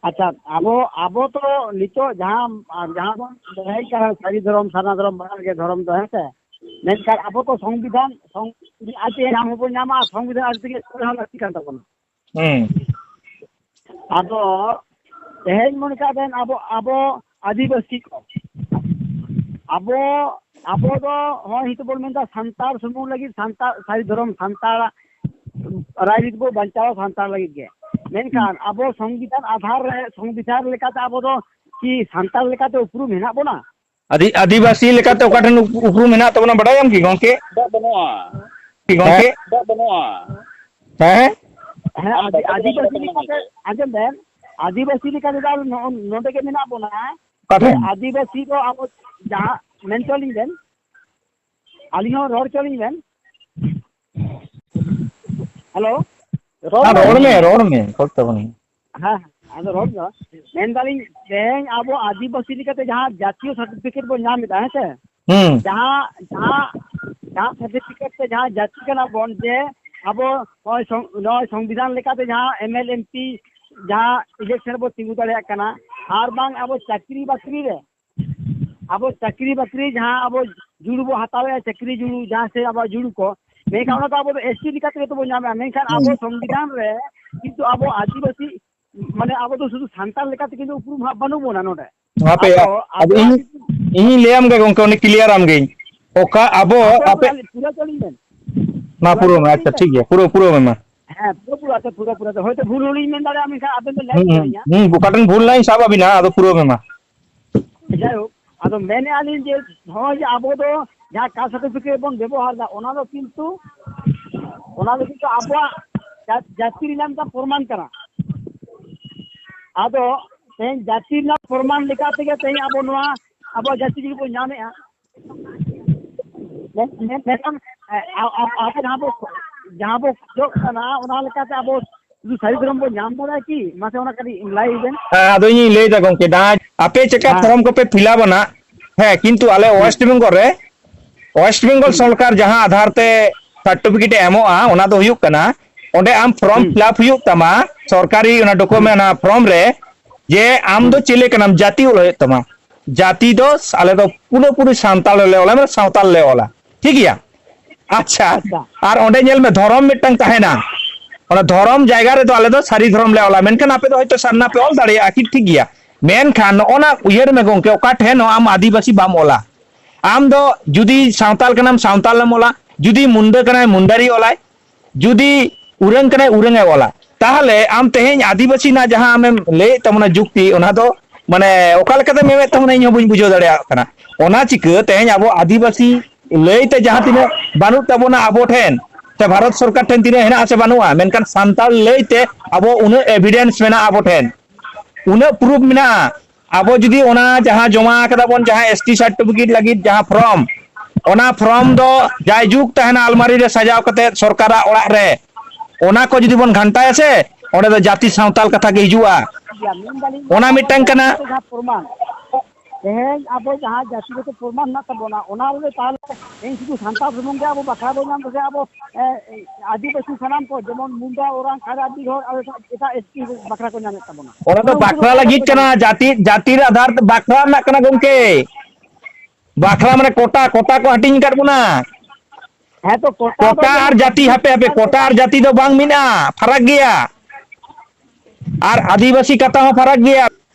ᱟᱪᱪᱷᱟ, ᱟᱵᱚ, ᱟᱵᱚ ᱛᱚ ᱱᱤᱛᱚᱜ ᱡᱟᱦᱟᱸ, ᱡᱟᱦᱟᱸ ᱵᱚᱱ ᱞᱟᱹᱲᱦᱟᱹᱭ ᱠᱟᱱᱟ, ᱥᱟᱹᱨᱤ ᱫᱷᱚᱨᱚᱢ, ᱥᱟᱨᱱᱟ ᱫᱷᱚᱨᱚᱢ, ᱵᱟᱱᱟᱨ ᱜᱮ ᱫᱷᱚᱨᱚᱢ ᱫᱚ, ᱦᱮᱸ ᱥᱮ? ᱢᱮᱱᱠᱷᱟᱱ ᱟᱵᱚ ᱛᱚ ᱥᱚᱝᱵᱤᱫᱷᱟᱱ, ᱥᱚᱝ-, ᱟᱹᱭᱫᱟᱹᱨ ᱧᱟᱢ ᱦᱚᱸᱵᱚᱱ ᱧᱟᱢᱟ, ᱥᱚᱝᱵᱤᱫᱷᱟᱱ ᱟᱹᱭᱫᱟᱹᱨ ᱛᱮᱜᱮ ᱦᱚᱸ ᱞᱟᱹᱠᱛᱤ ᱠᱟᱱ ᱛᱟᱵᱚᱱᱟ᱾ ᱦᱩᱸ᱾ ᱟᱫᱚ ᱛᱮᱦᱮᱧ ᱢᱚᱱᱮ ᱠᱟᱜ ᱵᱮᱱ, ᱟᱵᱚ, ᱟᱵᱚ ᱟᱹᱫᱤᱵᱟᱹᱥᱤ ᱠᱚ, ᱟᱵᱚ, ᱟᱵᱚ ᱫᱚ ᱦᱚᱸᱜᱼᱚᱭ ᱱᱤᱛᱚᱜ ᱵᱚᱱ ᱢᱮᱱᱫᱟ ᱥᱟᱱᱛᱟᱲ ᱥᱩᱢᱩᱝ ᱞᱟᱹᱜᱤᱫ, ᱥᱟᱱᱛᱟᱲ ᱥᱟᱹᱨᱤ ᱫᱷᱚᱨᱚᱢ, ᱥᱟᱱᱛᱟᱲ ᱨᱟᱡᱽᱱᱤᱛᱤ ᱵᱚ ᱵᱟᱧᱪᱟᱣᱟ ᱥᱟᱱᱛᱟᱲ ᱞᱟᱹᱜᱤᱫ ᱜᱮ᱾ ᱢᱮᱱᱠᱷᱟᱱ ᱟᱵᱚ ᱥᱚᱝᱵᱤᱫᱷᱟᱱ ᱟᱫᱷᱟᱨ ᱨᱮ, ᱥᱚᱝᱵᱤᱫᱷᱟᱱ ᱞᱮᱠᱟᱛᱮ ᱟᱵᱚ ᱫᱚ ᱠᱤ ᱥᱟᱱᱛᱟᱲ ᱞᱮᱠᱟᱛᱮ ᱩᱯᱨᱩᱢ ᱦᱮᱱᱟᱜ ᱵᱚᱱᱟ? ᱟᱹᱫᱤ-, ᱟᱹᱫᱤᱵᱟᱹᱥᱤ ᱞᱮᱠᱟᱛᱮ ᱚᱠᱟ ᱴᱷᱮᱱ ᱩᱯ-, ᱩᱯᱨᱩᱢ ᱢᱮᱱᱟᱜ ᱛᱟᱵᱚᱱᱟ, ᱵᱟᱰᱟᱭᱟᱢ ᱠᱤ ᱜᱚᱝᱠᱮ? ᱪᱮᱫᱟᱜ ᱵᱟᱹᱱᱩᱜᱼᱟ? ᱠᱤ ᱜᱚᱝᱠᱮ? ᱪᱮᱫᱟᱜ ᱵᱟᱹᱱᱩᱜᱼᱟ? ᱦᱮᱸ? ᱦᱮᱸ, ᱟᱢ ᱟᱹᱫᱤ-, ᱵᱟᱰᱟᱭ ᱟᱹᱫᱤᱵᱟᱹᱥᱤ ᱵᱟᱹᱱᱩᱜᱼᱟ ᱞᱮᱠᱟᱛᱮ, ᱜᱚᱝᱠᱮ? ᱟᱸᱡᱚᱢ ᱵᱮᱱ, ᱟᱹᱫᱤᱵᱟᱹᱥᱤ ᱞᱮᱠᱟᱛᱮ ᱫᱚ ᱟᱞᱮ ᱱᱚ-, ᱱᱚᱰᱮ ᱜᱮ ᱢᱮᱱᱟᱜ ᱵᱚᱱᱟ᱾ ᱚᱠᱟ ᱡᱮ ᱴᱷᱮᱱ? ᱟᱹᱫᱤᱵᱟᱹᱥᱤ ᱫᱚ ᱟᱵᱚ ᱡᱟᱦᱟᱸ ᱢᱮᱱ ᱦᱚᱪᱚ ᱞᱤᱧ ᱵᱮᱱ, ᱟᱹᱞᱤᱧ ᱦᱚᱸ ᱨᱚᱲ ᱦᱚᱪᱚ ᱞᱤᱧ ᱵᱮᱱ᱾ ᱦᱮᱞᱳ? ᱨᱚᱲ ᱦᱮᱸ, ᱢᱮ᱾ ᱨᱚᱲ ᱢᱮ, ᱨᱚᱲ ᱢᱮ, ᱠᱚᱥᱴᱚ ᱵᱟᱹᱱᱩᱜ᱾ ᱦᱮᱸ, ᱟᱫᱚ ᱨᱚᱲ ᱫᱚ, ᱢᱮᱱᱫᱟᱞᱤᱧ, ᱛᱮᱦᱮᱧ ᱟᱵᱚ ᱟᱹᱫᱤᱵᱟᱹᱥᱤ ᱞᱮᱠᱟᱛᱮ ᱡᱟᱦᱟᱸ ᱡᱟᱛᱤᱭᱚ ᱥᱟᱨᱴᱤᱯᱷᱤᱠᱮᱴ ᱵᱚᱱ ᱧᱟᱢ ᱮᱫᱟ, ᱦᱮᱸ ᱥᱮ? ᱦᱩᱸ᱾ ᱡᱟᱦᱟᱸ, ᱡᱟᱦᱟᱸ, ᱡᱟᱦᱟᱸ ᱥᱟᱨᱴᱤᱯᱷᱤᱠᱮᱴ ᱛᱮ ᱡᱟᱦᱟᱸ ᱡᱟᱹᱛᱤ ᱠᱟᱱᱟ ᱵᱚᱱ, ᱡᱮ ᱟᱵᱚ ᱱᱚᱜᱼᱚᱭ ᱥᱚᱝ-, ᱱᱚᱜᱼᱚᱭ ᱥᱚᱝᱵᱤᱫᱷᱟᱱ ᱞᱮᱠᱟᱛᱮ ᱡᱟᱦᱟᱸ ᱮᱢ ᱮᱞ, ᱮᱢ ᱯᱤ, ᱡᱟᱦᱟᱸ ᱤᱞᱮᱠᱥᱚᱱ ᱨᱮᱵᱚ ᱛᱤᱸᱜᱩ ᱫᱟᱲᱮᱭᱟᱜ ᱠᱟᱱᱟ, ᱟᱨ ᱵᱟᱝ ᱟᱵᱚ ᱪᱟᱹᱠᱨᱤ ᱵᱟᱹᱠᱨᱤ ᱨᱮ, ᱟᱵᱚ ᱪᱟᱹᱠᱨᱤ ᱵᱟᱹᱠᱨᱤ ᱡᱟᱦᱟᱸ ᱟᱵᱚ ᱡᱩᱲᱩ ᱵᱚ ᱦᱟᱛᱟᱣᱮᱫᱼᱟ, ᱪᱟᱹᱠᱨᱤ ᱡᱩᱲᱩ ᱡᱟᱦᱟᱸ ᱥᱮ ᱟᱵᱚᱣᱟᱜ ᱡᱩᱲᱩ ᱠᱚ, ᱢᱮᱱᱠᱷᱟᱱ ᱚᱱᱟ ᱫᱚ ᱟᱵᱚ ᱫᱚ ᱮᱥ ᱴᱤ ᱞᱮᱠᱟ ᱛᱮᱜᱮ ᱛᱚᱵᱚ ᱧᱟᱢᱮᱫᱼᱟ, ᱢᱮᱱᱠᱷᱟᱱ ᱟᱵᱚ ᱥᱚᱝᱵᱤᱫᱷᱟᱱ ᱨᱮ ᱠᱤᱱᱛᱩ ᱟᱵᱚ ᱟᱹᱫᱤᱵᱟᱹᱥᱤ, ᱢᱟᱱᱮ ᱟᱵᱚ ᱫᱚ ᱥᱩᱫᱷᱩ ᱥᱟᱱᱛᱟᱲ ᱞᱮᱠᱟ ᱛᱮᱜᱮ ᱩᱯᱨᱩᱢ ᱦᱟᱸᱜ ᱵᱟᱹᱱᱩᱜ ᱵᱚᱱᱟ ᱱᱚᱰᱮ᱾ ᱦᱟᱯᱮ, ᱟᱫᱚ ᱟᱫᱚ ᱟᱵᱚ ᱤᱧ, ᱤᱧᱤᱧ ᱞᱟᱹᱭᱟᱢ ᱜᱮ ᱜᱚᱝᱠᱮ, ᱩᱱᱤ ᱠᱞᱤᱭᱟᱨ ᱟᱢ ᱜᱤᱧ᱾ ᱚᱠᱟ ᱟᱵᱚ, ᱟᱯᱮ ᱟᱯᱮ ᱯᱩᱨᱟᱹ ᱪᱟᱹᱞᱤᱧ ᱵᱮᱱ᱾ ᱢᱟ ᱯᱩᱨᱟᱹ ᱯᱩᱨᱟᱹ ᱢᱮ, ᱟᱸᱡᱚᱢ ᱟᱪᱪᱷᱟ, ᱵᱮᱱ᱾ ᱴᱷᱤᱠ ᱜᱮᱭᱟ, ᱯᱩᱨᱟᱹ, ᱯᱩᱨᱟᱹ ᱢᱮ ᱢᱟ᱾ ᱦᱮᱸ, ᱯᱩᱨᱟᱹ, ᱯᱩᱨᱟᱹ, ᱟᱪᱪᱷᱟ, ᱯᱩᱨᱟᱹ, ᱯᱩᱨᱟᱹ᱾ ᱦᱳᱭᱛᱳ ᱵᱷᱩᱞ ᱦᱚᱸᱞᱤᱧ ᱢᱮᱱ ᱫᱟᱲᱮᱭᱟᱜᱼᱟ, ᱢᱮᱱᱠᱷᱟᱱ ᱟᱵᱮᱱ ᱵᱮᱱ ᱞᱟᱹᱭ ᱦᱩᱸ, ᱦᱩᱸ, ᱫᱟᱲᱮᱭᱟᱹᱧᱟ᱾ ᱦᱩᱸ, ᱚᱠᱟᱴᱷᱮᱱ ᱵᱷᱩᱞ ᱞᱟᱹᱭ ᱥᱟᱵ ᱟᱹᱵᱤᱱᱟ, ᱟᱫᱚ ᱯᱩᱨᱟᱹ ᱢᱮ ᱢᱟ᱾ ᱡᱟᱭᱦᱳᱠ, ᱟᱫᱚ ᱢᱮᱱᱮᱫᱼᱟ ᱞᱤᱧ ᱡᱮ ᱱᱚᱜᱼᱚᱭ ᱡᱮ ᱟᱵᱚ ᱫᱚ ᱡᱟᱦᱟᱸ ᱠᱟᱥᱴ ᱥᱟᱨᱴᱤᱯᱷᱤᱠᱮᱴ ᱵᱚᱱ ᱵᱮᱵᱚᱦᱟᱨ ᱮᱫᱟ, ᱚᱱᱟ ᱫᱚ ᱠᱤᱱᱛᱩ, ᱚᱱᱟ ᱫᱚ ᱠᱤᱱᱛᱩ ᱟᱵᱚᱣᱟᱜ ᱡᱟ-, ᱡᱟᱹᱛᱤ ᱨᱮᱱᱟᱜ ᱢᱤᱫᱴᱟᱝ ᱯᱨᱚᱢᱟᱱ ᱠᱟᱱᱟ᱾ ᱟᱫᱚ ᱛᱮᱦᱮᱧ ᱡᱟᱹᱛᱤ ᱨᱮᱱᱟᱜ ᱯᱨᱚᱢᱟᱱ ᱞᱮᱠᱟ ᱛᱮᱜᱮ ᱛᱮᱦᱮᱧ ᱟᱵᱚ ᱱᱚᱣᱟ ᱟᱵᱚᱣᱟᱜ ᱡᱟᱹᱛᱤ ᱡᱩᱫᱤ ᱵᱚᱱ ᱧᱟᱢᱮᱫᱼᱟ, ᱢᱮᱱ-, ᱢᱮᱱ-, ᱢᱮᱱᱠᱷᱟᱱ, ᱮ, ᱟ-, ᱟ-, ᱟᱵᱚ ᱡᱟᱦᱟᱸ ᱵᱚ, ᱡᱟᱦᱟᱸ ᱵᱚ ᱠᱷᱚᱡᱚᱜ ᱠᱟᱱᱟ, ᱚᱱᱟ ᱞᱮᱠᱟᱛᱮ ᱟᱵᱚ ᱥᱩᱫᱷᱩ ᱥᱟᱹᱨᱤ ᱫᱷᱚᱨᱚᱢ ᱵᱚ ᱧᱟᱢ ᱫᱟᱲᱮᱭᱟᱜᱼᱟ ᱠᱤ? ᱢᱟᱥᱮ ᱚᱱᱟ ᱠᱟᱹᱴᱤᱡ ᱞᱟᱹᱭ ᱵᱮᱱ᱾ ᱦᱮᱸ, ᱟᱫᱚ ᱤᱧᱤᱧ ᱞᱟᱹᱭ ᱮᱫᱟ ᱜᱚᱝᱠᱮ, ᱡᱟᱦᱟᱸ ᱟᱯᱮ ᱪᱮᱠᱟ ᱦᱮᱸ᱾ ᱯᱷᱚᱨᱚᱢ ᱠᱚᱯᱮ ᱯᱷᱤᱞᱟᱯ ᱟᱱᱟ, ᱦᱮᱸ, ᱠᱤᱱᱛᱩ ᱟᱞᱮ ᱦᱩᱸ᱾ ᱳᱭᱮᱥᱴ ᱵᱮᱝᱜᱚᱞ ᱨᱮ, ᱳᱭᱮᱥᱴ ᱵᱮᱝᱜᱚᱞ ᱦᱩᱸ᱾ ᱥᱚᱨᱠᱟᱨ ᱡᱟᱦᱟᱸ ᱟᱫᱷᱟᱨ ᱛᱮ ᱥᱟᱨᱴᱤᱯᱷᱤᱠᱮᱴ ᱮ ᱮᱢᱚᱜᱼᱟ, ᱚᱱᱟ ᱫᱚ ᱦᱩᱭᱩᱜ ᱠᱟᱱᱟ, ᱚᱸᱰᱮ ᱟᱢ ᱯᱷᱚᱨᱚᱢ ᱦᱩᱸ᱾ ᱯᱷᱤᱞᱟᱯ ᱦᱩᱭᱩᱜ ᱛᱟᱢᱟ, ᱥᱚᱨᱠᱟᱨᱤ ᱚᱱᱟ ᱦᱩᱸ᱾ ᱰᱚᱠᱩᱢᱮᱱᱴ, ᱚᱱᱟ ᱯᱷᱚᱨᱚᱢ ᱨᱮ, ᱡᱮ ᱟᱢ ᱫᱚ ᱦᱩᱸ᱾ ᱪᱤᱞᱤ ᱠᱟᱱᱟᱢ, ᱡᱟᱹᱛᱤ ᱚᱞ ᱦᱩᱭᱩᱜ ᱛᱟᱢᱟ᱾ ᱡᱟᱹᱛᱤ ᱫᱚ ᱟᱞᱮ ᱫᱚ ᱯᱩᱨᱟᱹᱯᱩᱨᱤ ᱥᱟᱱᱛᱟᱲ ᱞᱮ ᱚᱞᱟ, ᱢᱟᱱᱮ ᱥᱟᱶᱛᱟᱞ ᱞᱮ ᱚᱞᱟ, ᱴᱷᱤᱠ ᱜᱮᱭᱟ? ᱟᱪᱪᱷᱟ, ᱟᱪᱪᱷᱟ᱾ ᱟᱨ ᱚᱸᱰᱮ ᱧᱮᱞ ᱢᱮ, ᱫᱷᱚᱨᱚᱢ ᱢᱤᱫᱴᱟᱝ ᱛᱟᱦᱮᱱᱟ, ᱚᱱᱟ ᱫᱷᱚᱨᱚᱢ ᱡᱟᱭᱜᱟ ᱨᱮᱫᱚ ᱟᱞᱮ ᱫᱚ ᱥᱟᱹᱨᱤ ᱫᱷᱚᱨᱚᱢ ᱞᱮ ᱚᱞᱟ, ᱢᱮᱱᱠᱷᱟᱱ ᱟᱯᱮ ᱫᱚ ᱦᱚᱭᱛᱳ ᱥᱟᱨᱱᱟ ᱯᱮ ᱚᱞ ᱫᱟᱲᱮᱭᱟᱜᱼᱟ, ᱴᱷᱤᱠ, ᱴᱷᱤᱠ ᱜᱮᱭᱟ, ᱢᱮᱱᱠᱷᱟᱱ ᱱᱚᱜᱼᱚ ᱱᱟ ᱩᱭᱦᱟᱹᱨ ᱢᱮ ᱜᱚᱝᱠᱮ, ᱚᱠᱟ ᱴᱷᱮᱱ ᱦᱚᱸ ᱟᱢ ᱟᱹᱫᱤᱵᱟᱹᱥᱤ ᱵᱟᱢ ᱚᱞᱟ᱾ ᱟᱢ ᱫᱚ ᱡᱩᱫᱤ ᱥᱟᱶᱛᱟᱞ ᱠᱟᱱᱟᱢ, ᱥᱟᱶᱛᱟᱞ ᱮᱢ ᱚᱞᱟ, ᱡᱩᱫᱤ ᱢᱩᱱᱰᱟᱹ ᱠᱟᱱᱟᱭ, ᱢᱩᱱᱰᱟᱹᱨᱤ ᱚᱞᱟᱭ, ᱡᱩᱫᱤ ᱩᱨᱟᱹᱝ ᱠᱟᱱᱟᱭ, ᱩᱨᱟᱹᱝ ᱮ ᱚᱞᱟ᱾ ᱛᱟᱦᱚᱞᱮ ᱟᱢ ᱛᱮᱦᱮᱧ ᱟᱹᱫᱤᱵᱟᱹᱥᱤ ᱨᱮᱱᱟᱜ ᱡᱟᱦᱟᱸ ᱟᱢᱮᱢ ᱞᱟᱹᱭᱮᱫ ᱛᱟᱵᱚᱱᱟ ᱡᱩᱠᱛᱤ, ᱚᱱᱟ ᱫᱚ ᱢᱟᱱᱮ ᱚᱠᱟ ᱞᱮᱠᱟᱛᱮᱢ ᱮᱢᱮᱫ ᱛᱟᱵᱚᱱᱟ, ᱤᱧ ᱦᱚᱸ ᱵᱟᱹᱧ ᱵᱩᱡᱷᱟᱹᱣ ᱫᱟᱲᱮᱭᱟᱜ ᱠᱟᱱᱟ᱾ ᱚᱱᱟ ᱪᱤᱠᱟᱹ ᱛᱮᱦᱮᱧ ᱟᱵᱚ ᱟᱹᱫᱤᱵᱟᱹᱥᱤ ᱞᱟᱹᱭᱛᱮ ᱡᱟᱦᱟᱸ ᱛᱤᱱᱟᱹᱜ ᱵᱟᱹᱱᱩᱜ ᱛᱟᱵᱚᱱᱟ ᱟᱵᱚ ᱴᱷᱮᱱ, ᱥᱮ ᱵᱷᱟᱨᱚᱛ ᱥᱚᱨᱠᱟᱨ ᱴᱷᱮᱱ ᱛᱤᱱᱟᱹᱜ ᱦᱮᱱᱟᱜᱼᱟ ᱥᱮ ᱵᱟᱹᱱᱩᱜᱼᱟ, ᱢᱮᱱᱠᱷᱟᱱ ᱥᱟᱱᱛᱟᱲ ᱞᱟᱹᱭᱛᱮ ᱟᱵᱚ ᱩᱱᱟᱹᱜ ᱮᱵᱷᱤᱰᱮᱱᱥ ᱢᱮᱱᱟᱜᱼᱟ ᱟᱵᱚ ᱴᱷᱮᱱ, ᱩᱱᱟᱹᱜ ᱯᱨᱩᱯᱷ ᱢᱮᱱᱟᱜᱼᱟ᱾ ᱟᱵᱚ ᱡᱩᱫᱤ ᱚᱱᱟ ᱡᱟᱦᱟᱸ ᱡᱚᱢᱟ ᱠᱟᱫᱟ ᱵᱚᱱ, ᱡᱟᱦᱟᱸ ᱮᱥ ᱴᱤ ᱥᱟᱨᱴᱤᱯᱷᱤᱠᱮᱴ ᱞᱟᱹᱜᱤᱫ ᱡᱟᱦᱟᱸ ᱯᱷᱨᱚᱢ, ᱚᱱᱟ ᱯᱷᱨᱚᱢ ᱫᱚ ᱡᱟᱭᱡᱩᱜᱽ ᱛᱟᱦᱮᱱᱟ ᱟᱞᱢᱟᱨᱤ ᱨᱮ ᱥᱟᱡᱟᱣ ᱠᱟᱛᱮ ᱥᱚᱨᱠᱟᱨᱟᱜ ᱚᱲᱟᱜ ᱨᱮ, ᱚᱱᱟ ᱠᱚ ᱡᱩᱫᱤ ᱵᱚᱱ ᱜᱷᱟᱱᱴᱟᱭᱟ ᱥᱮ, ᱚᱸᱰᱮ ᱫᱚ ᱡᱟᱹᱛᱤ ᱥᱟᱶᱛᱟᱞ ᱠᱟᱛᱷᱟ ᱜᱮ ᱦᱤᱡᱩᱜᱼᱟ᱾ ᱜᱮᱭᱟ, ᱢᱮᱱᱫᱟᱞᱤᱧ ᱚᱱᱟ ᱟᱵᱚ ᱢᱤᱫᱴᱟᱝ ᱡᱟᱦᱟᱸ ᱠᱟᱱᱟ᱾ ᱡᱟᱦᱟᱸ ᱯᱨᱚᱢᱟᱱ, ᱛᱮᱦᱮᱧ ᱟᱵᱚ ᱡᱟᱦᱟᱸ ᱡᱟᱹᱛᱤᱜᱚᱛᱚ ᱯᱨᱚᱢᱟᱱ ᱢᱮᱱᱟᱜ ᱛᱟᱵᱚᱱᱟ, ᱚᱱᱟ ᱨᱮ ᱛᱟᱦᱚᱞᱮ ᱛᱮᱦᱮᱧ ᱥᱩᱫᱷᱩ ᱥᱟᱱᱛᱟᱲ ᱥᱩᱢᱩᱝ ᱜᱮ ᱟᱵᱚ ᱵᱟᱠᱷᱨᱟ ᱵᱚᱱ ᱧᱟᱢ ᱮᱫᱟ ᱥᱮ ᱟᱵᱚ, ᱮ, ᱟᱹᱫᱤᱵᱟᱹᱥᱤ ᱥᱟᱱᱟᱢ ᱠᱚ, ᱡᱮᱢᱚᱱ ᱢᱩᱱᱰᱟ, ᱳᱨᱟᱝ, ᱠᱷᱟᱲᱟ, ᱟᱹᱰᱤ ᱦᱚᱲ ᱟᱨ ᱮᱴᱟᱜ, ᱮᱴᱟᱜ ᱮᱥ ᱴᱤ ᱵᱟᱠᱷᱨᱟ ᱠᱚ ᱧᱟᱢᱮᱫ ᱛᱟᱵᱚᱱᱟ? ᱚᱱᱟ ᱫᱚ ᱩᱱᱠᱩ ᱵᱟᱠᱷᱨᱟ ᱵᱟᱠᱷᱨᱟ ᱞᱟᱹᱜᱤᱫ ᱠᱚ ᱠᱟᱱᱟ, ᱧᱟᱢᱮᱫ ᱡᱟᱹᱛᱤ, ᱡᱟᱹᱛᱤ ᱨᱮ ᱟᱫᱷᱟᱨ ᱛᱮ ᱵᱟᱠᱷᱨᱟ ᱨᱮᱱᱟᱜ ᱠᱟᱱᱟ ᱜᱚᱢᱠᱮ᱾ ᱵᱟᱠᱷᱨᱟ ᱢᱟᱱᱮ ᱠᱚᱴᱟ, ᱠᱚᱴᱟ ᱠᱚ ᱦᱟᱹᱴᱤᱧ ᱟᱠᱟᱫ ᱵᱚᱱᱟ᱾ ᱦᱮᱸ ᱛᱚ, ᱠᱚᱴᱟ ᱠᱚᱴᱟ ᱫᱚ ᱟᱨ ᱡᱟᱹᱛᱤ, ᱦᱟᱯᱮ, ᱦᱟᱯᱮ, ᱠᱚᱴᱟ ᱟᱨ ᱡᱟᱹᱛᱤ ᱫᱚ ᱵᱟᱝ ᱢᱤᱫᱼᱟ, ᱯᱷᱟᱨᱟᱠ ᱜᱮᱭᱟ᱾ ᱟᱨ ᱟᱹᱫᱤᱵᱟᱹᱥᱤ ᱠᱟᱛᱷᱟ ᱦᱚᱸ ᱯᱷᱟᱨᱟᱠ ᱜᱮᱭᱟ,